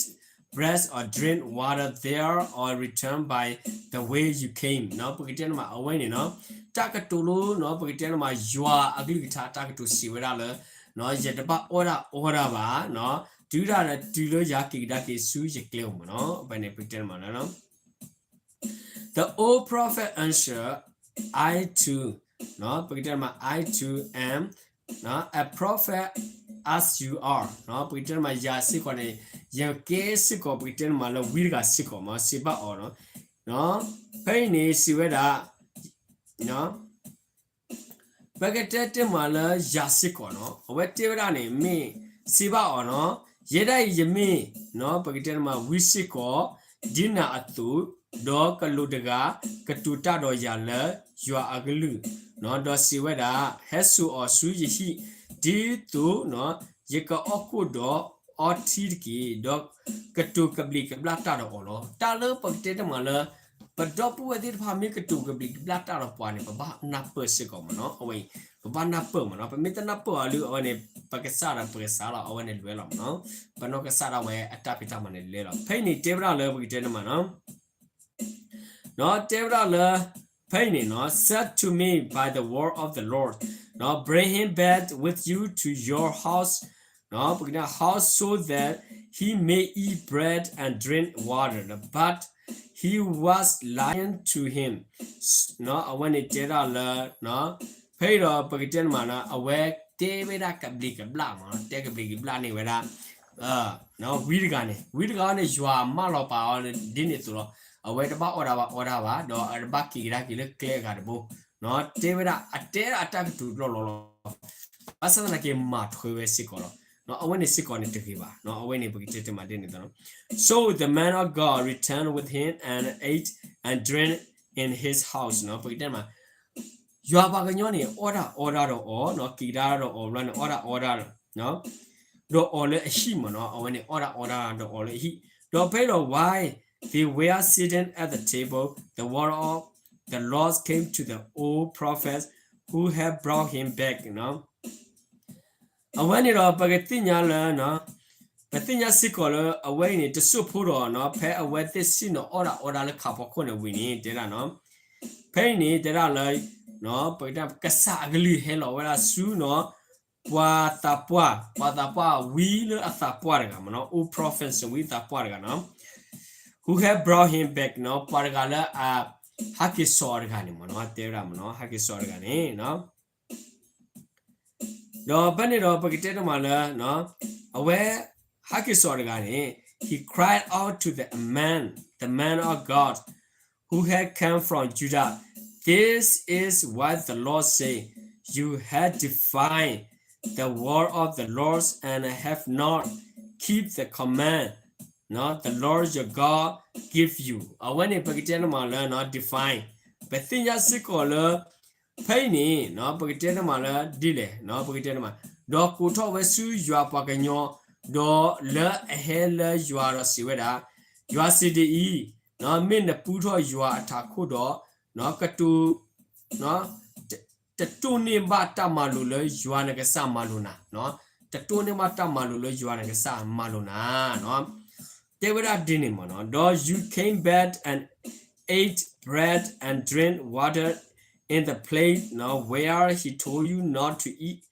bread or drink water there or return by the way you came. နီၤ ပကတဲန့ၣ်မး အဝဲန့ၣ်နီၤ တၢ်ကတိၤလၢနီၤ ပကတဲန့ၣ်မး ယွၤအကလုၢ်ကထါတၢ်ကတိၤစံးဝဲဒၣ်လၢ နီၤ ယတဘၣ်အီၣ်ဒၣ်အီဒၣ်ဘၣ်နီၤ တုၤဒၣ်ဒီးတုၤလၢယၤက့ၤကဒါက့ၤဆူယကျဲဧိၤမးနီၤ ဖဲန့ၣ် ပကတဲန့ၣ်မးလၢ The old prophet answered, I too, နီၤ ပကတဲန့ၣ်မး I too am, နီၤ a prophet as you are, နီၤ ပကတဲန့ၣ်မး ယၤစ့ၢ်ကီးန့ၣ် ယကဲစ့ၢ်ကီး ပကတဲန့ၣ်မးလၢဝံတဂၤစ့ၢ်ကီးမး စံးဘၣ်အီၤနီၤ နီၤ ဖဲအံၤန့ၣ်စံးဝဲဒၣ် နီၤ ပကတဲတ့ၢ်မးလၢယၤစ့ၢ်ကီးနီၤ အဝဲတဲဝဲဒၣ်န့ၣ် မ့ၢ်စံးဘၣ်အီၤနီၤ ယဲဒၣ်အံၤယမ့ၢ် နီၤ ပကတဲန့ၣ်မး ဝံစ့ၢ်ကီး ဒ်နၤအသိး ဒီးကလူးတဂၤ ကတိၤတၢ်ဒီးယၤလၢယွၤအကလုၢ် နီၤ ဒီးစံးဝဲဒၣ် ဟဲစိာ်အီၤဆူယဟံၣ် ဒ်သိး နီၤ ယကအီၣ်ကိၣ်ဒီးအီထံတက့ၢ် ဒီးကတိၤကဘျံးကဘျၣ်တၢ်ဒီးအီၤလီၤ. တၢ်လၢပကတဲတ့ၢ်မးလၢ ပဒီပုၢ်ဝဲၢ်သ့ၣ်တဖၣ်မ့ၢ်ကတိၤကဘျံးကဘျၣ်တၢ်ဒီးပှၤန့ၣ် ပဘၣ်နၢ်ပၢၢ်စ့ၢ်ကီးမးနီၤ အဝဲအံၤ ပဘၣ်နၢ်ပၢၢ်မးနီၤ ပမ့ၢ်တနၢ်ပၢၢ်အီၤလၢအဝဲန့ၣ် ပကစၢ်ဒီးပကစၢ်လီၤ အဝဲန့ၣ်လွဲလီၤမးနီၤ ပနီၢ်ကစၢ်ဒၣ်ဝဲအတၢ်ဖံးတၢ်မၤန့ၣ်လဲၤလီၤ ဖဲအံၤန့ၣ်တဲဝဲဒၣ်လၢပကတဲန့ၣ်မးနီၤ နီၤ တဲဝဲဒၣ်လၢ ဖဲအံၤန့ၣ်နီၤ said to me by the word of the Lord, နီၤ bring him back with you to your house, နီၤ ပကတဲ house so that he may eat bread and drink water, but he was lying to him, နီၤ အဝဲန့ၣ်တဲဒၣ်လၢ နီၤ ဖဲအံၤဒီးပကတဲန့ၣ်မးနီၤ အဝဲတဲဝဲဒၣ်ကဘျံးကဘျၣ်မးနီၤ တဲကဘျံးကဘျၣ်န့ၢ်ဝဲဒၣ် ဝံတဂၤန့ၣ် ဝံတဂၤန့ၣ် ယွၤမၢလီၤပာ်အီၤဒ်န့ၣ်အသိးလီၤ. အဝဲတဘၣ်အီၣ်ဒၣ်ဘၣ်အီဒၣ်ဘၣ် ဒီးအတဘၣ်က့ၤကဒါက့ၤလၢကျဲအဂၤတဘိ နီၤ တဲဝဲဒၣ် အတဲဒၣ်အတၢ်ကတိၤလီၤလီၤလီၤ ဘၣ်ဆၣ်သနာ်က့ မၤထွဲဝဲစ့ၢ်ကီးလီၤ. နီၤ အဝဲန့ၣ်စ့ၢ်ကီးန့ၣ်တဂ့ၤဘၣ် နီၤ အဝဲန့ၣ်ပကတဲတ့ၢ်မးဒ်န့ၣ်အသိးလီၤ. So the man of God returned with him and ate and drank in his house, နီၤ ပကတဲမး ယွၤပှၤကညီန့ၣ် အီၣ်ဒၣ်အီဒၣ်ဒီးအီၤ နီၤ က့ၤကဒါဒီးအီၤဘျီန့ၣ် အီၣ်ဒၣ်အီဒၣ် ဒီးအီၤလၢအဟံၣ်မးနီၤ အဝဲန့ၣ် အီၣ်ဒၣ်အီဒၣ်ဒီးအီၤလၢအဟံၣ် ဒီးဖဲဒီး while they were sitting at the table, the word of the Lord came to the old prophet who had brought him back, နီၤ အဝဲန့ၣ်ဒီးပကသ့ၣ်ညါလၢ ပသ့ၣ်ညါစ့ၢ်ကီးလၢ အဝဲအံၤန့ၣ် တစိၢ်ဖိဒီးနီၤ ဖဲအဝဲသ့ၣ်စံၣ်နီၤအီၣ်ဒၣ်အီဒၣ်လၢခးဖီခိၣ်န့ၣ်ဝံၤန့ၣ် တဲဒၣ်နီၤ ဖဲအံၤန့ၣ် တဲဒၣ်လၢ ပကတဲ ကစၢ်အကလုၢ်ဟဲလီၤဝဲဒၣ်ဆူနီၤ ပှၤသးပှၢ် ပှၤသးပှၢ်ဝံလၢအသးပှၢ်တဂၤမးနီၤ old prophet ဝံသးပှၢ်တဂၤနီၤ who had brought him back နီၤ ပှၤတဂၤလၢအ ဟဲက့ၤစိာ်အီၤတဂၤန့ၣ်မးနီၤ တဲဝဲဒၣ်မးနီၤ ဟဲက့ၤစိာ်အီၤတဂၤန့ၣ် ဒီးဖဲန့ၣ်ဒီးပကတဲတ့ၢ်မးလၢ အဝဲ ဟဲက့ၤစိာ်တဂၤန့ၣ် he cried out to the man, the man of God, who had come from Judah, This is what the Lord say, You have defied the word of the Lord and have not keep the command, နီၤ the Lord your God give you. အဝဲန့ၣ်ပကတဲတ့ၢ်မးလၢ defy ပသ့ၣ်ညါစ့ၢ်ကီးလၢ ဖဲအံၤန့ၣ် ပကတဲတမးလၢဒ်လဲၣ်, ပကတဲတမး, ဒီးကိးထီၣ်ဝဲဆူယွၤပှၤကညီ, ဒီးလၢအဟဲလၢယွၤဒီးစံးဝဲဒၣ်, ယွၤစံးဒ်အံၤ, မ့ၢ်နပူထီၣ်ယွၤအထးခိၣ်ဒီး, ကတိၤ တတိၢ်န့ၢ်ဘၣ်တၢ်မၤလိာ်လၢယွၤနကစၢ်မၤလိာ်နၤ, တတိၢ်န့ၢ်ဘၣ်တၢ်မၤလိာ်လၢယွၤနကစၢ်မၤလိာ်နၤ, တဲဝဲဒၣ်ဒ်န့ၣ်မ့ၢ်နီၤ, ဒီး you came back and ate bread and drink water in the place, you know, where he told you not to eat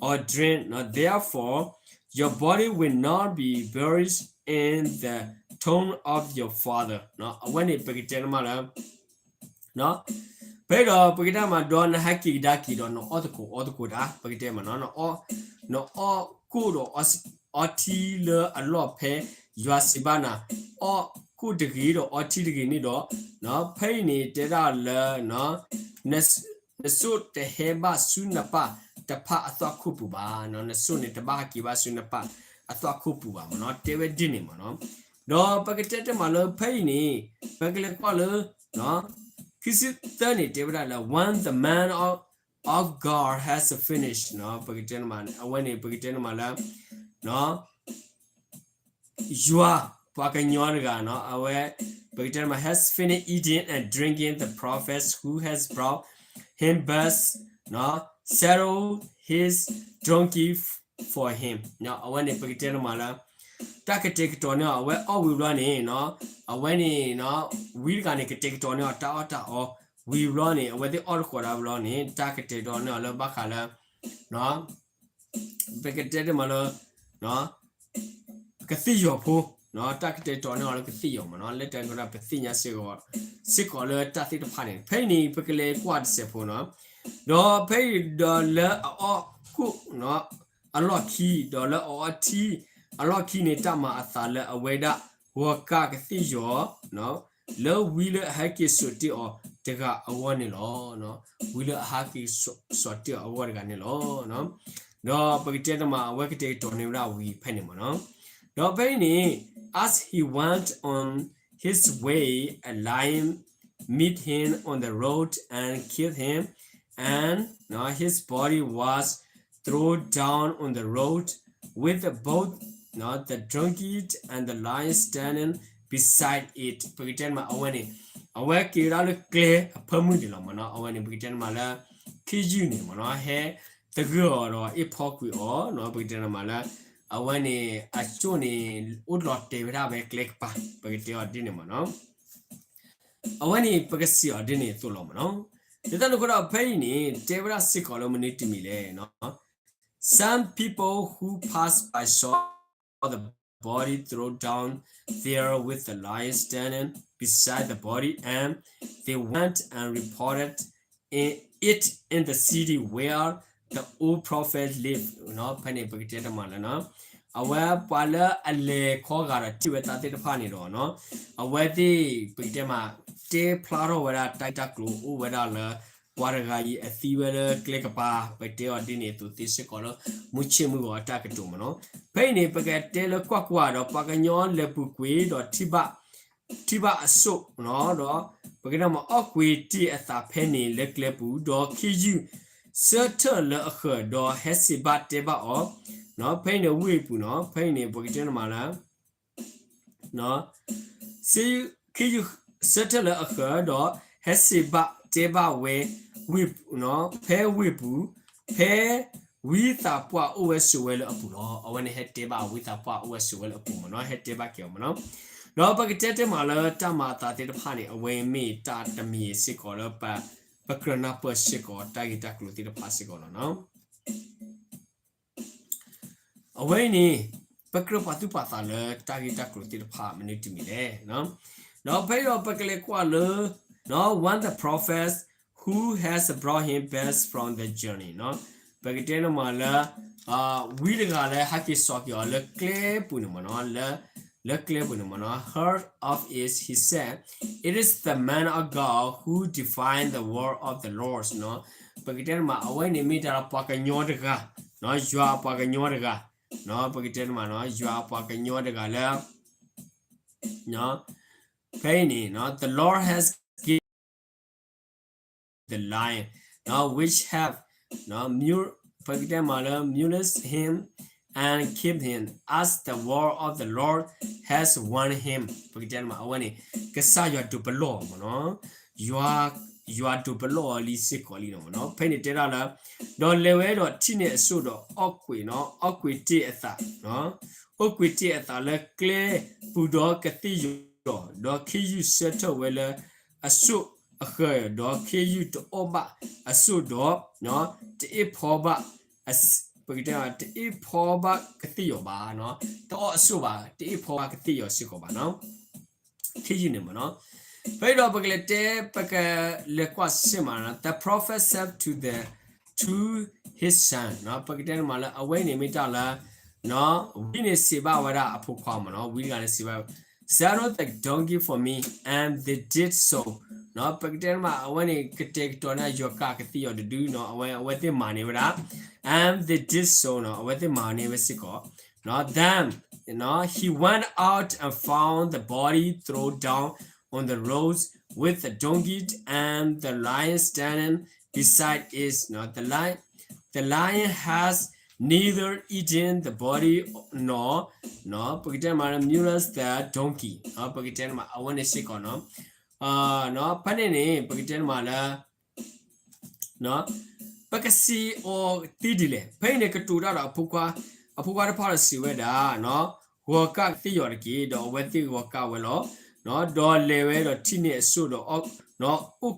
or drink, you know, therefore your body will not be buried in the tomb of your father, you know, အဝဲန့ၣ်ပကတဲနမးလၢ ဖဲဒီးပကတဲမး ဒီးနဟဲက့ၤကဒါက့ၤဒီးနအီၣ်သကိးအီသကိးတၢ် ပကတဲမးနီၤ, နအီၣ်ကိၣ်ဒီးအီထံလၢအလီၢ်ဖဲယွၤစံးဘၣ်နၤ, အီၣ်ကိၣ်တဂ့ၤဒီးအီထံတဂ့ၤန့ၣ်ဒီး, ဖဲအံၤန့ၣ်တဲဒၣ်လၢ နစိၢ်တဟဲဘၣ်ဆူနပၢ်တဖၣ်အသွၣ်ခိၣ်ပူၤဘၣ်, နစိၢ်န့ၣ်တဘၣ်ဟဲက့ၤဘၣ်ဆူနပၢ်အသွၣ်ခိၣ်ပူၤဘၣ်မ့ၢ်နီၤ, တဲဝဲဒ်န့ၣ်မ့ၢ်နီၤ. ဒီးပကတဲတမးလၢဖဲအံၤန့ၣ် ပကလဲၤကွၢ်လၢ ခံဆံသၢန့ၣ် တဲဝဲဒၣ်လၢ when the man of, of God has finished, ပကတဲနမး အဝဲန့ၣ် ပကတဲနမးလၢ ယွၤပှၤကညီတဂၤနီၤ, အဝဲ ပကတဲနမး has finished eating and drinking, the prophet who has brought him back saddled his donkey for him, အဝဲန့ၣ် ပကတဲနမးလၢ တၢ်ကတဲာ်ကတီၤန့ၢ်အီၤ အဝဲအီၣ်ဝံၤဘျီန့ၣ် အဝဲန့ၣ် ဝံတဂၤန့ၣ် ကတဲာ်ကတီၤန့ၢ်အီၤတၢ်အီၣ်တၢ်အီ, ဝံၤဘျီန့ၣ် အဝဲသ့ၣ်အီၣ်တဃီၤဒၣ်ဘျီန့ၣ် တၢ်ကတဲာ်ကတီၤန့ၢ်အီၤလၢဘၣ်ဃးလၢ ပကတဲတမးလၢ ကသ့ၣ်ယီၤဖိ, တၢ်ကတဲာ်ကတီၤန့ၢ်အီၤလၢကသ့ၣ်ယီၤမ့ၢ်နီၤ, လၢတၢ်ကဒီးပသ့ၣ်ညါစ့ၢ်ကီး စ့ၢ်ကီးလၢတၢ်သ့ၣ်တဖၣ်န့ၣ် ဖဲအံၤန့ၣ် ပကလဲၤကွၢ်တစဲးဖိနီၤ, ဒီးဖဲအံၤဒီးလၢအအီၣ်ကိၣ် အလီၢ်ခံ ဒီးလၢအအီထံ အလီၢ်ခံန့ၣ် တၢ်မၤအသးလၢအဝဲဒၣ် ဂီၤကးကသ့ၣ်ယီၤ လၢဝံလၢအဟဲက့ၤစိာ်တ့ၢ်အီၤတဂၤအဂီၢ်န့ၣ်လီၤ. ဝံလၢအဟဲက့ၤစိာ်တ့ၢ်အီၤအဂီၢ်တဂၤန့ၣ်လီၤ. ဒီးပကတဲတမးအဝဲကတဲာ်ကတီၤန့ၢ်ဝဲဒၣ်ဝံဖဲန့ၣ်မ့ၢ်နီၤ, ဒီးဖဲအံၤန့ၣ် as he went on his way, a lion met him on the road and killed him, and his body was thrown down on the road with both the donkey and the lion standing beside it. ပကတဲနမးအဝဲန့ၣ် အဝဲက့ၤဝဲဒၣ်လၢကျဲအဖၢမုၢ်န့ၣ်လီၤမ့ၢ်နီၤ, အဝဲန့ၣ် ပကတဲနမးလၢ ခ့ယုၢ်န့ၣ်မ့ၢ်နီၤ ဟဲသဂၢၢ်အီၤဒီးအ့ၣ်ဖီကွံာ်အီၤနီၤ, ပကတဲနမးလၢ အဝဲန့ၣ် အစိၣ်န့ၣ် အိၣ်လီၤတဲာ်ဝဲဒၣ်ဖဲကျဲကပၤ ပကတဲအီၤဒ်န့ၣ်မ့ၢ်နီၤ. အဝဲန့ၣ် ပကစံးအီၤဒ်န့ၣ်အသိးလီၤမ့ၢ်နီၤ. ဒ်သိးန့ၣ်အဃိဒီးဖဲအံၤန့ၣ် တဲဝဲဒၣ်စ့ၢ်ကီးလၢမနုၤတမံၤလဲၣ် Some people who passed by saw the body thrown down there with the lion standing beside the body, and they went and reported it in the city where the old prophet lived. ဖဲန့ၣ် ပကတဲတမးလၢ အဝဲပှၤလၢအလဲၤခီဂာ်ဒီးထံၣ်ဝဲတၢ်သ့ၣ်တဖၣ်န့ၣ်ဒီး အဝဲသ့ၣ် ပကတဲမး တဲဖျါထီၣ်ဝဲဒၣ်တၢ်ဂ့ၢ်တၢ်ကျိၤအိၣ်ဝဲဒၣ်လၢ ပှၤတဂၤအံၤအသံဝဲလၢကျဲကပၤ ပတဲအီၤဒ်န့ၣ်အသိးသ့စ့ၢ်ကီးလၢ မုၢ်ဆ့ၣ်မုၢ်ဂီၤအတၢ်ကတိၤမ့ၢ်နီၤ. ဖဲအံၤန့ၣ် ပကတဲလၢကွၢ်ကွၢ်ဒီး ပှၤကညီလဲၤပူၤကွံာ်ဒီး ထံၣ်ဘၣ်အစိၣ်, ဒီး ပကတဲမး အီၣ်ကွံာ်တ့ၢ်အသးဖဲန့ၣ်လၢကျဲပူၤ, ဒီးခ့ယုၢ်ဆၢထၢၣ်လၢအဃၢၤ, ဒီးဟဲစ့းဘၣ်တဲဘၣ်အီၤ, ဖဲအံၤန့ၣ်ဝ့ၢ်ပူၤနီၤ, ဖဲအံၤန့ၣ် ပကတဲမးလၢ ခ့ယုၢ်ဆၢထၢၣ်လၢအဃၢၤ, ဒီးဟဲစ့းဘၣ်တဲဘၣ်ဝဲ ဝ့ၢ်, ဖဲဝ့ၢ်ပူၤ, ဖဲဝံသးပှၢ်အိၣ်ဝဲဆိးဝဲလၢအပူၤလီၤ. အဝဲန့ၣ်ဟဲတဲဘၣ်ဝံသးပှၢ်အိၣ်ဝဲဆိးဝဲလၢအပူၤမ့ၢ်နီၤ, ဟဲတဲဘၣ်က့ၤအီၤမ့ၢ်နီၤ. ဒီးပကတဲတဲမးလၢတၢ်မၤအသးသ့ၣ်တဖၣ်န့ၣ် အဝဲမ့ၢ်တၢ်တမံၤစ့ၢ်ကီးလၢ ပကြၢးနၢ်ပၢၢ်စ့ၢ်ကီးတၢ်ဂ့ၢ်တၢ်ကျိၤသ့ၣ်တဖၣ်စ့ၢ်ကီးလီၤနီၤ. အဝဲအံၤန့ၣ် ပကြၢးပာ်သူၣ်ပာ်သးလၢတၢ်ဂ့ၢ်တၢ်ကျိၤသ့ၣ်တဖၣ်မနုၤတမံၤလဲၣ်. ဒီးဖဲအံၤဒီးပကလဲၤကွၢ်လၢ when the prophet who has brought him back from the journey, ပကတဲန့ၣ်မးလၢ ဝံတဂၤလၢဟဲက့ၤစိာ်က့ၤအီၤလၢကျဲပူၤန့ၣ်မ့ၢ်နီၤ, လၢကျဲပူၤန့ၣ်မ့ၢ်နီၤ heard of it, he said, it is the man of God who defied the word of the Lord. ပကတဲန့ၣ်မး အဝဲန့ၣ်မ့ၢ်တၢ်လၢပှၤကညီတဂၤ, ယွၤအပှၤကညီတဂၤ, ပကတဲန့ၣ်မး ယွၤအပှၤကညီတဂၤလၢ ဖဲအံၤန့ၣ် the Lord has given the lion which have ပကတဲမးလၢ mulest him and keep him as the word of the Lord has warned him. ပကတဲမး အဝဲန့ၣ် ကစၢ်ယွၤဒုးပလီၢ်အီၤမ့ၢ်နီၤ, ယွၤဒုးပလီၢ်အီၤလံစ့ၢ်ကီးလံနီၤမ့ၢ်နီၤ. ဖဲန့ၣ်တဲဒၣ်လၢ ဒီးလဲၤဝဲဒီးထံၣ်န့ၢ်အစိၣ်ဒီးအီၣ်ကွံာ်နီၤ, အီၣ်ကွံာ်တ့ၢ်အသး, အီၣ်ကွံာ်တ့ၢ်အသးလၢကျဲပူၤဒီးကသ့ၣ်ယီၤ, ဒီးခ့ယုၢ်ဆၢထၢၣ်ဝဲလၢအစိၣ်အဃၢၤ, ဒီးခ့ယုၢ်တအီၣ်ဘၣ်အစိၣ်ဒီး တအ့ၣ်ဖီဘၣ်, ပကတဲ တအ့ၣ်ဖီဘၣ်ကသ့ၣ်ယီၤဘၣ်, တအီၣ်အစိၣ်ဘၣ်, တအ့ၣ်ဖီဘၣ်ကသ့ၣ်ယီၤစ့ၢ်ကီးဘၣ်နီၤ. ခ့ယုၢ်န့ၣ်မ့ၢ်နီၤ. ဖဲအံၤဒီးပကလဲၤတဲ ပကလဲၤကွၢ်စ့ၢ်မးနီၤ, the prophet said to the, to his son, ပကတဲမးလၢ အဝဲန့ၣ်မ့ၢ်တၢ်လၢ ဝံန့ၣ်စံးဘၣ်ဝဲဒၣ်အဖိခွါမ့ၢ်နီၤ, ဝံတဂၤန့ၣ်စံးဘၣ် saddle the donkey for me, and they did so. ပကတဲမး အဝဲန့ၣ် ကတဲာ်ကတီၤန့ၢ်ယွၤကၣ်ကသ့ၣ်ယီၤတဒုနီၤ, အဝဲ အဝဲသ့ၣ်မၤန့ၢ်ဝဲဒၣ်, and they did so နီၤ, အဝဲသ့ၣ်မၤန့ၢ်ဝဲစ့ၢ်ကီး. Then he went out and found the body thrown down on the road with the donkey and the lion standing beside it. The lion, the lion has neither eaten the body nor, ပကတဲမးလၢ mulest the donkey, ပကတဲမး အဝဲန့ၣ်စ့ၢ်ကီးနီၤ. ဖဲန့ၣ်န့ၣ် ပကတဲမးလၢ ပကစံးအီၤသ့ဒ်လဲၣ်. ဖဲအံၤန့ၣ် ကတိၤတၢ်ဒီးအဖိခွါ, အဖိခွါတဖၣ်ဒီးစံးဝဲဒၣ်, ဂီၤကၣ်ကသ့ၣ်ယီၤတက့ၢ်, ဒီးအဝဲသ့ၣ်ဂီၤကၣ်ဝဲလီၤ. ဒီးလဲၤဝဲဒီးထံၣ်န့ၢ်အစိၣ်ဒီး အိၣ်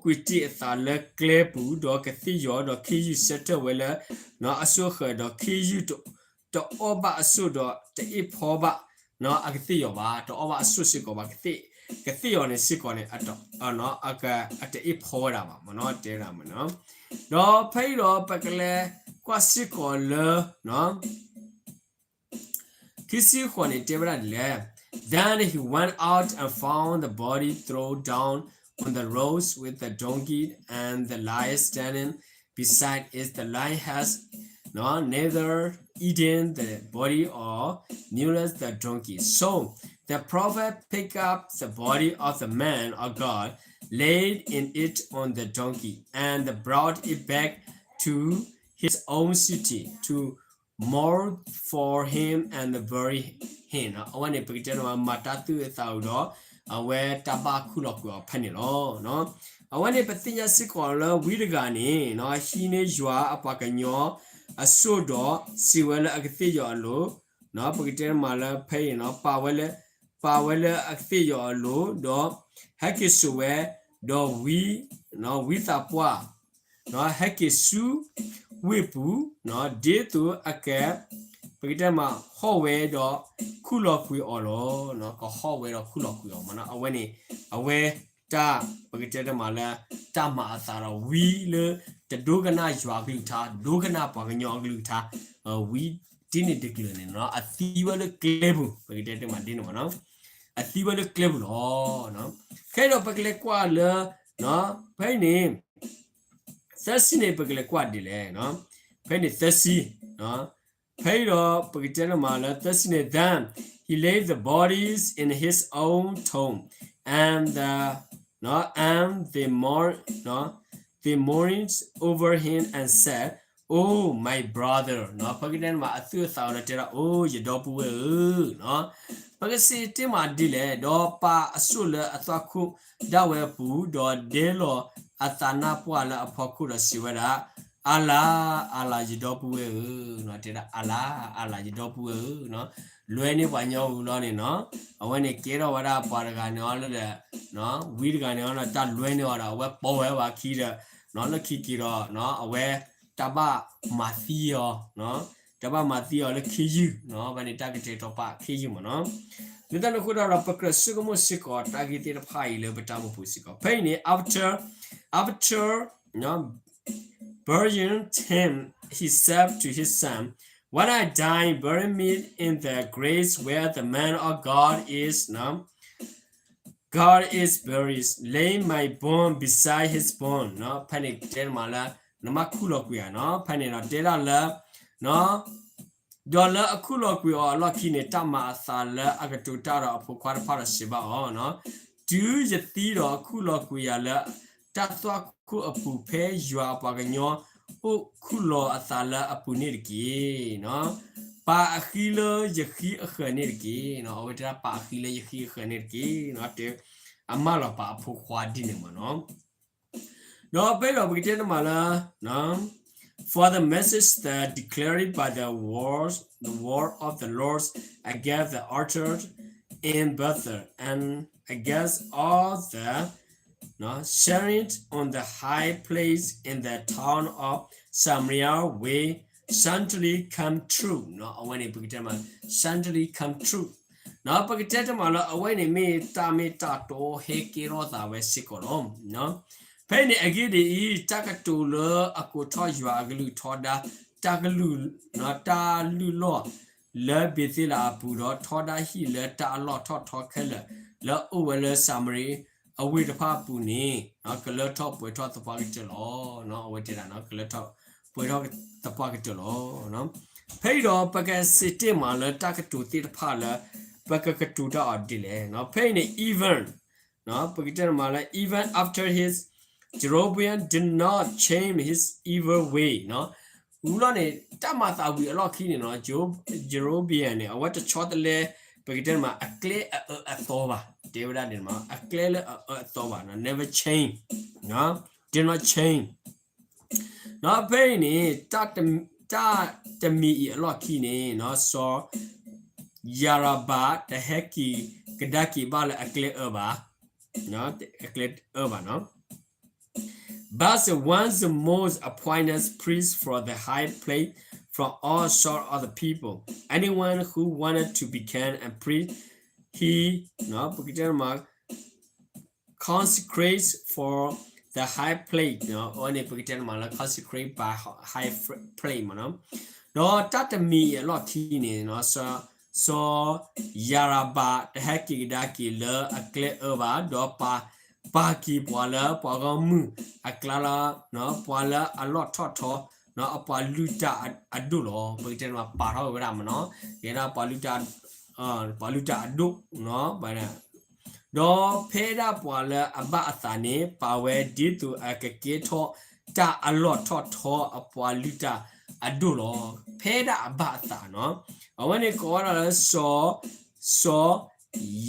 ကွံာ်တ့ၢ်အသးလၢကျဲပူၤ, ဒီးကသ့ၣ်ယီၤ, ဒီးခ့ယုၢ်ဆၢထၢၣ်ဝဲလၢအစိၣ်အဃၢၤ, ဒီးခ့ယုၢ် တအီၣ်ဘၣ်အစိၣ်ဒီးတအ့ၣ်ဖီဘၣ်အကသ့ၣ်ယီၤဘၣ်, တအီၣ်ဘၣ်အစိၣ်စ့ၢ်ကီးဘၣ်, ကသ့ၣ်ယီၤန့ၣ်စ့ၢ်ကီးန့ၣ် အတအ့ၣ်ဖီဝဲဒၣ်ဘၣ်မ့ၢ်နီၤ, တဲဒၣ်မ့ၢ်နီၤ. ဒီးဖဲအံၤဒီးပကလဲၤကွၢ်စ့ၢ်ကီးလၢ ခံဆံဃိးန့ၣ် တဲဝဲဒၣ်ဒ်လဲၣ်. Then he went out and found the body thrown down on the road with the donkey and the lion standing beside it. The lion has, no, neither eaten the body or mulested the donkey. So the prophet picked up the body of the man of God, laid in it on the donkey, and brought it back to his own city to mourn for him and bury him. အဝဲန့ၣ် ပကတဲန့ၣ် မၤတၢ်သူၣ်အသးအုးဒီး အဝဲတၢ်ဘၣ်ခူၣ်လီၤကွံာ်အီၤဖဲန့ၣ်လီၤ. အဝဲန့ၣ် ပသ့ၣ်ညါစ့ၢ်ကီးလၢဝံတဂၤန့ၣ် ဟံးန့ၢ်ယွၤအပှၤကညီအစိၣ်ဒီး စံးဝဲလၢအကသ့ၣ်ယီၤအလိၤ, ပကတဲမးလၢဖဲအံၤ ပာ်ဝဲလၢ, ပာ်ဝဲလၢအကသ့ၣ်ယီၤအလိၤ, ဒီးဟဲက့ၤစိာ်ဝဲ, ဒီးဝံ, ဝံသးပှၢ် ဟဲက့ၤဆူဝ့ၢ်ပူၤ, ဒ်သိးအက, ပကတဲမး ဟီၣ်ဝဲဒီးခူၣ်လီၤကွံာ်အီၤလီၤ. ကဟီၣ်ဝဲဒီးခူၣ်လီၤကွံာ်အီၤမ့ၢ်နီၤ. အဝဲန့ၣ် အဝဲတၢ် ပကတဲတမးလၢ တၢ်မၤအသးဒီးဝံလၢ တဒိကနၣ်ယွၤအကလုၢ်ကထါ, ဒိကနၣ်ပှၤကညီအကလုၢ်ကထါ, ဝံဒ်န့ၣ်တကလုာ်န့ၣ် အသံဝဲလၢကျဲပူၤ, ပကတဲတမးဒ်န့ၣ်မ့ၢ်နီၤ. အသံဝဲလၢကျဲပူၤလီၤ. ခဲအံၤဒီးပကလဲၤကွၢ်လၢ ဖဲအံၤန့ၣ် သၢဆံန့ၣ် ပကလဲၤကွၢ်ဒ်လဲၣ်. ဖဲန့ၣ်သၢဆံ, ဖဲအံၤဒီးပကတဲန့ၣ်မးလၢသၢဆံန့ၣ် then he laid the bodies in his own tomb, and the, and they mourn, they mourned over him and said, Oh, my brother. ပကတဲန့ၣ်မး အသူၣ်အသးအိၣ်ဒီးတဲဒၣ် အိၣ် ယဒီပုၢ်ဝဲၢ်ဧၢ. ပကစံးတ့ၢ်မးဒ်လဲၣ်, ဒီးပာ်အစိၣ်လၢအသွၣ်ခိၣ်ဒၣ်ဝဲအပူၤ, ဒီးဒဲလီၤအသးနါပှၢ်လၢအဖီခိၣ်ဒီးစံးဝဲဒၣ်, အါလါ, အါလါ ယဒီပုၢ်ဝဲၢ်ဧၢ, တဲဒၣ် အါလါ, အါလါ ယဒီပုၢ်ဝဲၢ်ဧၢ, လွဲန့ၢ်ပှၤကညီအဂုၤလီၤန့ၣ်နီၤ. အဝဲန့ၣ်ကဲထီၣ်ဝဲဒၣ်ပှၤတဂၤန့ၣ်အီၤလၢဒီး ဝံတဂၤန့ၣ်အီၤဒီး တၢ်လွဲန့ၢ်အီၤဒီး အဝဲပိာ်ဝဲဝဲခံဒီး လၢခံက့ၤဒီး အဝဲတၢ်ဘၣ်မၤသံအီၤ, တၢ်ဘၣ်မၤသံအီၤလၢခ့ယုၢ်, ဖဲန့ၣ်တၢ်ကတဲာ်ကတီၤပာ်ခ့ယုၢ်မ့ၢ်နီၤ. လၢတၢ်န့ၣ်အဃိဒီး ပကြၢးဆိကမိၣ်စ့ၢ်ကီးတၢ်ဂ့ၢ်သ့ၣ်တဖၣ်အံၤလၢပတၢ်အိၣ်မူပူၤစ့ၢ်ကီး. ဖဲအံၤန့ၣ် after, after burying him, he said to his son, When I die, bury me in the grave where the man of God is, God is buried. Lay my bone beside his bone. ဖဲန့ၣ်တဲမးလၢ နမ့ၢ်ခူၣ်လီၤကွံာ်ဧါနီၤ. ဖဲန့ၣ်ဒီးတဲဒၣ်လၢ ဒီးလၢအခူၣ်လီၤကွံာ်အီၤအလီၢ်ခံန့ၣ် တၢ်မၤအသးလၢအကတိၤတၢ်ဒီးအဖိခွါတဖၣ်ဒီးစံးဘၣ်အီၤ, တုၤယသံဒီးခူၣ်လီၤကွံာ်ယၤလၢတၢ်သွၣ် အိၣ်လၢယခိၣ်အပူၤ ဖဲယွၤအပှၤကညီအိၣ်ခူၣ်လီၤအသးလၢအပူၤန့ၣ်တက့ၢ်. ပာ်အဃံလၢယဃံအဃၢၤန့ၣ်တက့ၢ်. အဝဲတဲဒၣ်ပာ်အဃံလၢယဃံအဃၢၤန့ၣ်တက့ၢ်. အမၢလီၤပာ်အဖိခွါဒ်န့ၣ်မ့ၢ်နီၤ. ဒီးဖဲဒီးပကတဲတမးလၢ For the message that declared by the word, the word of the Lord against the altar in Bethel and against all the, no, shrines on the high place in the town of Samaria will certainly come true. အဝဲန့ၣ်ပကတဲမး certainly come true. ပကတဲတမးလၢအဝဲန့ၣ်မ့ၢ်တၢ်မ့ၢ်တၢ်တီဟဲကဲထီၣ်သးဝဲစ့ၢ်ကီးလီၤ. ဖဲအံၤန့ၣ်အဂ့ၢ်ဒ်အံၤ, တၢ်ကတိၤလၢအကိးထီၣ်ယွၤအကလုၢ်ထီဒါ, တၢ်ကလုၢ်, တၢ်လုၢ်လီၢ်လၢဘ့းသ့လးအပူၤဒီး ထီဒါဟံၣ်လၢတၢ်အလီၢ်ထီၣ်ထီခဲလၢာ် လၢအအိၣ်ဝဲလၢစၤမရံအဝ့ၢ်တဖၣ်အပူၤန့ၣ်, ကလၢထီၣ်ပှဲၤထီၣ်သပှၢ်ကတၢၢ်လီၤ. အဝဲတဲဒၣ် ကလၢထီၣ်ပှဲၤထီၣ်သပှၢ်ကတၢၢ်လီၤ. ဖဲအံၤဒီးပကစံးတ့ၢ်မးလၢတၢ်ကတိၤသ့ၣ်တဖၣ်လၢ ပကကတိၤတၢ်အီၤဒ်လဲၣ်. ဖဲအံၤန့ၣ် even, ပကတဲမးလၢ even after his, Jeroboam did not change his evil way. ဝံၤလီၤန့ၣ် တၢ်မၤသးဝံၤအလီၢ်ခံန့ၣ်နီၤ, Jeroboam န့ၣ် အဝဲတဆီတလဲ ပကတဲမး အကျဲအအၢအသီဘၣ်, တဲဝဲဒၣ်န့ၣ်မး အကျဲလၢအအၢအသီဘၣ်, never change, did not change. ဖဲအံၤန့ၣ် တၢ်တမံၤအံၤအလီၢ်ခံန့ၣ် စီၤယၤရဘၣ် တဟဲက့ၤကဒါက့ၤဘၣ်လၢအကျဲအၢဘၣ်, အကျဲအၢဘၣ်နီၤ. But one the most appointed priest for the high place from all sort of the people, anyone who wanted to become a priest, he, ပကတဲမး consecrate for the high place, အဝဲန့ၣ် ပကတဲမးလၢ consecrate by high place မ့ၢ်နီၤ. ဒီးတၢ်တမံၤအံၤအလီၢ်ခံန့ၣ် စီၤယၤရဘၣ် တဟဲက့ၤကဒါက့ၤလၢအကျဲအၢဘၣ်, ဒီးပာ်က့ၤပှၤလၢပှၤဂီၢ်မုၢ်အကျါလၢ ပှၤလၢအလီၢ်ထီၣ်ထီ အပှၤလုၢ်တၢ်အဒိၣ်လီၤ. ပကတဲမး ပာ်ထီၣ်ဝဲဒၣ်မ့ၢ်နီၤ, ကဲဒၣ်ပှၤလုၢ်တၢ်အဒိၣ် ဒီးဖဲဒၣ်ပှၤလၢအဘၣ်အသးန့ၣ် ပာ်ဝဲဒ်သိးအကကဲထီၣ်တၢ်အလီၢ်ထီၣ်ထီအပှၤလုၢ်တၢ်အဒိၣ်လီၤ. ဖဲဒၣ်အဘၣ်အသးနီၤ, အဝဲန့ၣ်ကိးဝဲဒၣ်လၢစီၤ, စီၤ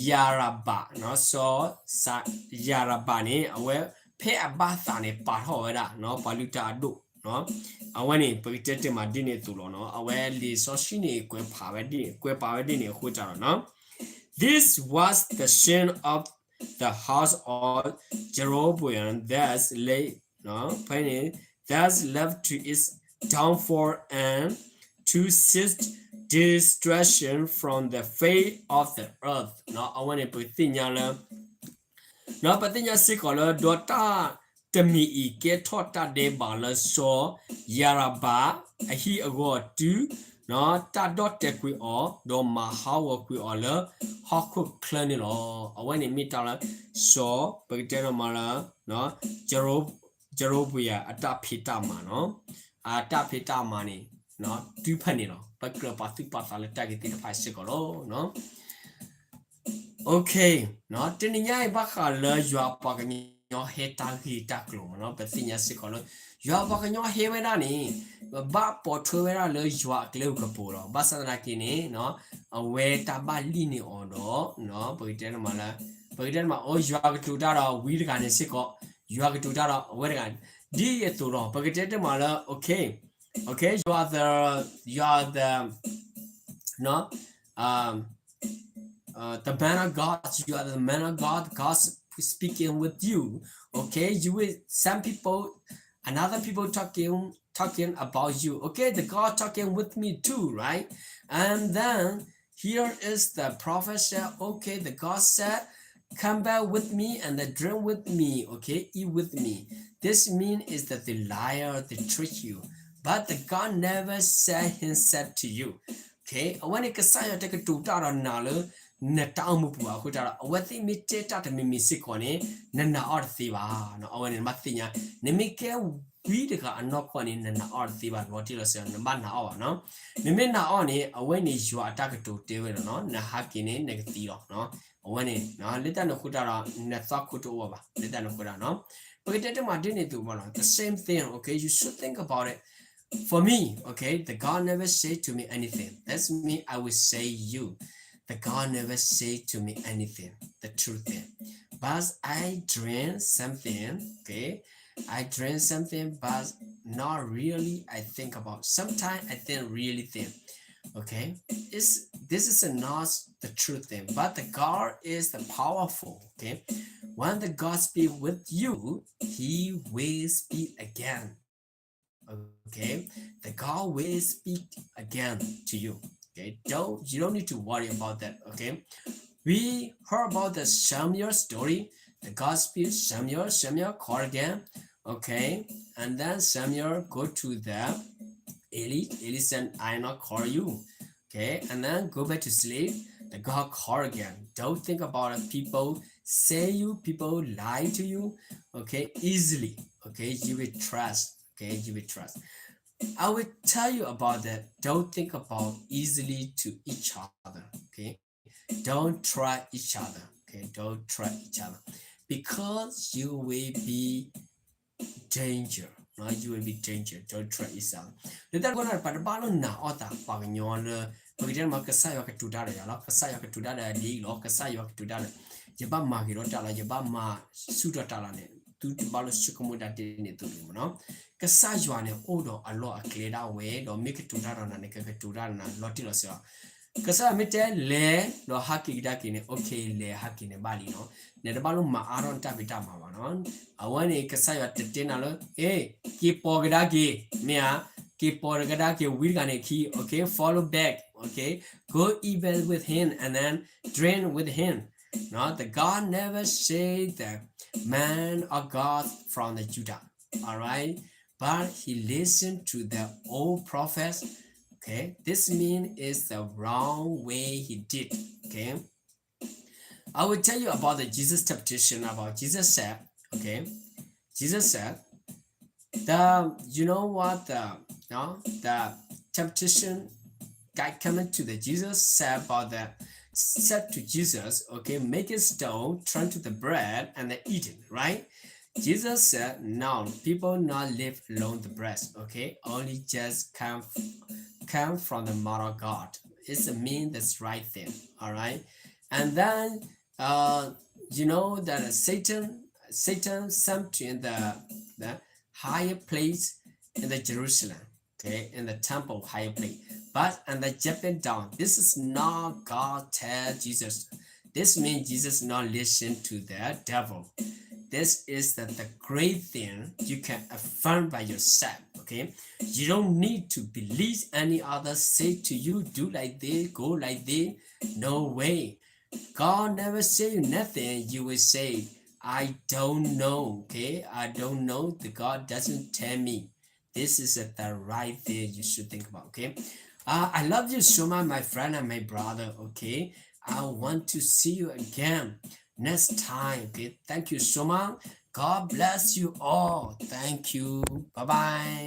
ယၤရဘၣ်, စီၤယၤရဘၣ်န့ၣ် အဝဲဖဲအဘၣ်သးန့ၣ် ပာ်ထီၣ်ဝဲဒၣ် ပှၤလုၢ်တၢ်အဒိၣ် အဝဲန့ၣ် ပကတဲတ့ၢ်မးဒ်န့ၣ်အသိးလီၤနီၤ. အဝဲလံာ်စီဆှံန့ၣ် ကွဲးဖးဝဲဒ်န့ၣ်အဃိတၢ်ဒီးနီၤ, This was the sin of the house of Jeroboam that led, ဖဲန့ၣ် that led to its downfall and to its destruction from the face of the earth. အဝဲန့ၣ် ပသ့ၣ်ညါလၢ ပသ့ၣ်ညါစ့ၢ်ကီးလၢ ဒီးတၢ်တမံၤအံၤ ကဲထီၣ်တၢ်ဒဲးဘးလၢစီၤယၤရဘၣ်အဟံၣ်အဂီၢ် တုၤတၢ်ဒီၣ်တဲာ်ကွံာ်အီၤ ဒီးမၤဟးဂီၤကွံာ်အီၤလၢဟီၣ်ခိၣ်ချၢန့ၣ်လီၤ. အဝဲန့ၣ်မ့ၢ်တၢ်လၢစီၤ, ပကတဲဒၣ်မးလၢ ယရူၤဘယၤအတၢ်ဖံးတၢ်မၤနီၤ, အတၢ်ဖံးတၢ်မၤန့ၣ် တုၤဖဲန့ၣ်လီၤ. ပကြၢးပာ်သူၣ်ပာ်သးလၢတၢ်ဂ့ၢ်သ့ၣ်တဖၣ်စ့ၢ်ကီးလီၤ. Okay, တနံၤညါအံၤဘၣ်ဃးလၢယွၤအပှၤကညီဟဲတၢ်ဂ့ၢ်တၢ်ကျိၤမ့ၢ်နီၤ, ပသ့ၣ်ညါစ့ၢ်ကီးလၢ ယွၤအပှၤကညီဟဲဝဲဒၣ်န့ၣ် ဘၣ်ပိာ်ထွဲဝဲဒၣ်လၢယွၤအကျဲအိၣ်ကပူၤလီၤ. ဘၣ်ဆၣ်သနာ်က့န့ၣ် အဝဲတၢ်ဘၣ်လံၣ်န့ၢ်အီၤဒီး ပကတဲမးလၢ ပကတဲမး အိၣ် ယွၤကတိၤတၢ်ဒီးဝံတဂၤန့ၣ်စ့ၢ်ကီး, ယွၤကတိၤတၢ်ဒီးအဝဲတဂၤ, ဒ်အသိးဒီး ပကတဲတ့ၢ်မးလၢ okay, okay, you are the, you are the, no, um, uh, the man of God, you are the man of God, God's speaking with you. Okay, you will, some people, another people talking, talking about you. Okay, the God talking with me too, right? And then here is the prophet said, okay, the God said, come back with me and then drink with me, okay, eat with me. This mean is that the liar, they trick you. But the God never said himself to you. Okay, အဝဲန့ၣ် ကစၢ်ယွၤတကတိၤတၢ်ဒီးနၤလၢ နတၢ်အိၣ်မူပူၤဘၣ်အဃိတၢ်ဒီး အဝဲသ့ၣ်မ့ၢ်တဲတၢ်တမံၤမံၤစ့ၢ်ကီးန့ၣ် နနာ်အီၤတသ့ဘၣ်. အဝဲန့ၣ်နဘၣ်သ့ၣ်ညါ, နမ့ၢ်ကဲ နမ့ၢ်ကွံတဂၤအနီၢ်ကီၢ်န့ၣ် နနာ်အီၤတသ့ဘၣ်, လီၤတံၢ်လီၤဆဲး နဘၣ်နာ်အီၤဘၣ်နီၤ. နမ့ၢ်နာ်အီၤန့ၣ် အဝဲန့ၣ်ယွၤအတၢ်ကတိၤတဲဝဲလီၤနီၤ, နဟးက့ၤန့ၣ် နကသံလီၤနီၤ. အဝဲန့ၣ် လၢတၢ်န့ၣ်အဃိတၢ်ဒီး နသီၣ်ခိၣ်တအိၣ်ဘၣ်, လၢတၢ်န့ၣ်အဃိတၢ်နီၤ. ပကတဲတမၤဒ်န့ၣ်သုးမီၤလီၤ, the same thing, okay, you should think about it. For me, okay, the God never say to me anything. That's mean I will say you. The God never say to me anything, the true thing. But I dream something, okay? I dream something, but not really I think about. Sometimes I think really thing, okay? It's, this is not the true thing, but the God is the powerful, okay? When the God speak with you, he will speak again. Okay, the God will speak again to you. Okay, don't, you don't need to worry about that. Okay, we heard about the Samuel story. The God speaks, Samuel, Samuel, call again. Okay, and then Samuel go to the Eli. Eli said, "I not call you." Okay, and then go back to sleep. The God call again. Don't think about it. People say you, people lie to you. Okay, easily. Okay, you will trust. Okay, you will trust. I will tell you about that. Don't think about easily to each other. Okay, don't try each other. Okay, don't try each other because you will be danger. No, you will be danger. Don't try each other. လၢတၢ်ကီန့ၣ် ပတဘၣ်လၢနာ်အီၣ်သးပှၤကညီလၢ ပကတဲမး ကစၢ်ယွၤကတိၤတၢ်ဒီးယၤလီၤ, ကစၢ်ယွၤကတိၤတၢ်ဒီးဒ်အံၤလီၤ, ကစၢ်ယွၤကတိၤတၢ်ဒီး ယဘၣ်မၤဂ့ၤထီၣ်တၢ်လီၤ, ယဘၣ်မၤဆူၣ်ထီၣ်တၢ်လီၤန့ၣ် သုတဘၣ်လၢဆိကမိၣ်တၢ်ဒ်န့ၣ်အသိးန့ၣ်မ့ၢ်နီၤ. ကစၢ်ယွၤန့ၣ် အိၣ်ဒီးအလီၢ်အကျဲဒၣ်ဝဲ, ဒီးမ့ၢ်ကတိၤတၢ်ဒီးနၤန့ၣ် ကကတိၤတၢ်ဒီးနၤလီၤတံၢ်လီၤဆဲးလီၤ. ကစၢ်ယွၤမ့ၢ်တဲလဲၤဒီးဟးက့ၤကဒါက့ၤန့ၣ် okay လဲၤဟးက့ၤန့ၣ်ဘၣ်လံနီၤ. နတဘၣ်လၢမၤအါထီၣ်နတၢ်ဖံးတၢ်မၤဘၣ်နီၤ. အဝဲန့ၣ် ကစၢ်ယွၤတတဲနၤလၢ ဟ့ၣ် က့ၤပိာ်ကဒါက့ၤ, မ့ၢ်ဧါ, က့ၤပိာ်ကဒါက့ၤဝံတဂၤန့ၣ်အခံ, okay, follow back, okay, go eat bread with him and then drink with him. No, the God never saved the man of God from the Judah, all right? But he listened to the old prophets. Okay, this mean is the wrong way he did. Okay, I will tell you about the Jesus temptation. About Jesus said, okay, Jesus said, the, you know what, the, no, the temptation guy coming to the Jesus said about the, said to Jesus, okay, make a stone turn to the bread and then eat it, right? Jesus said, no, people not live alone the bread, okay, only just come, come from the mouth of God. It's mean this right thing, all right? And then, uh, you know that Satan, Satan sent in the, the higher place in the Jerusalem, okay, in the temple higher place. But and the jumping down. This is not God tell Jesus. This means Jesus not listen to the devil. This is the, the great thing you can affirm by yourself, okay? You don't need to believe any other say to you, do like this, go like this. No way. God never say you nothing. You will say, I don't know, okay? I don't know. The God doesn't tell me. This is the right thing you should think about, okay? Uh, I love you so much, my friend and my brother, okay? I want to see you again next time, okay? Thank you so much. God bless you all. Thank you. Bye bye.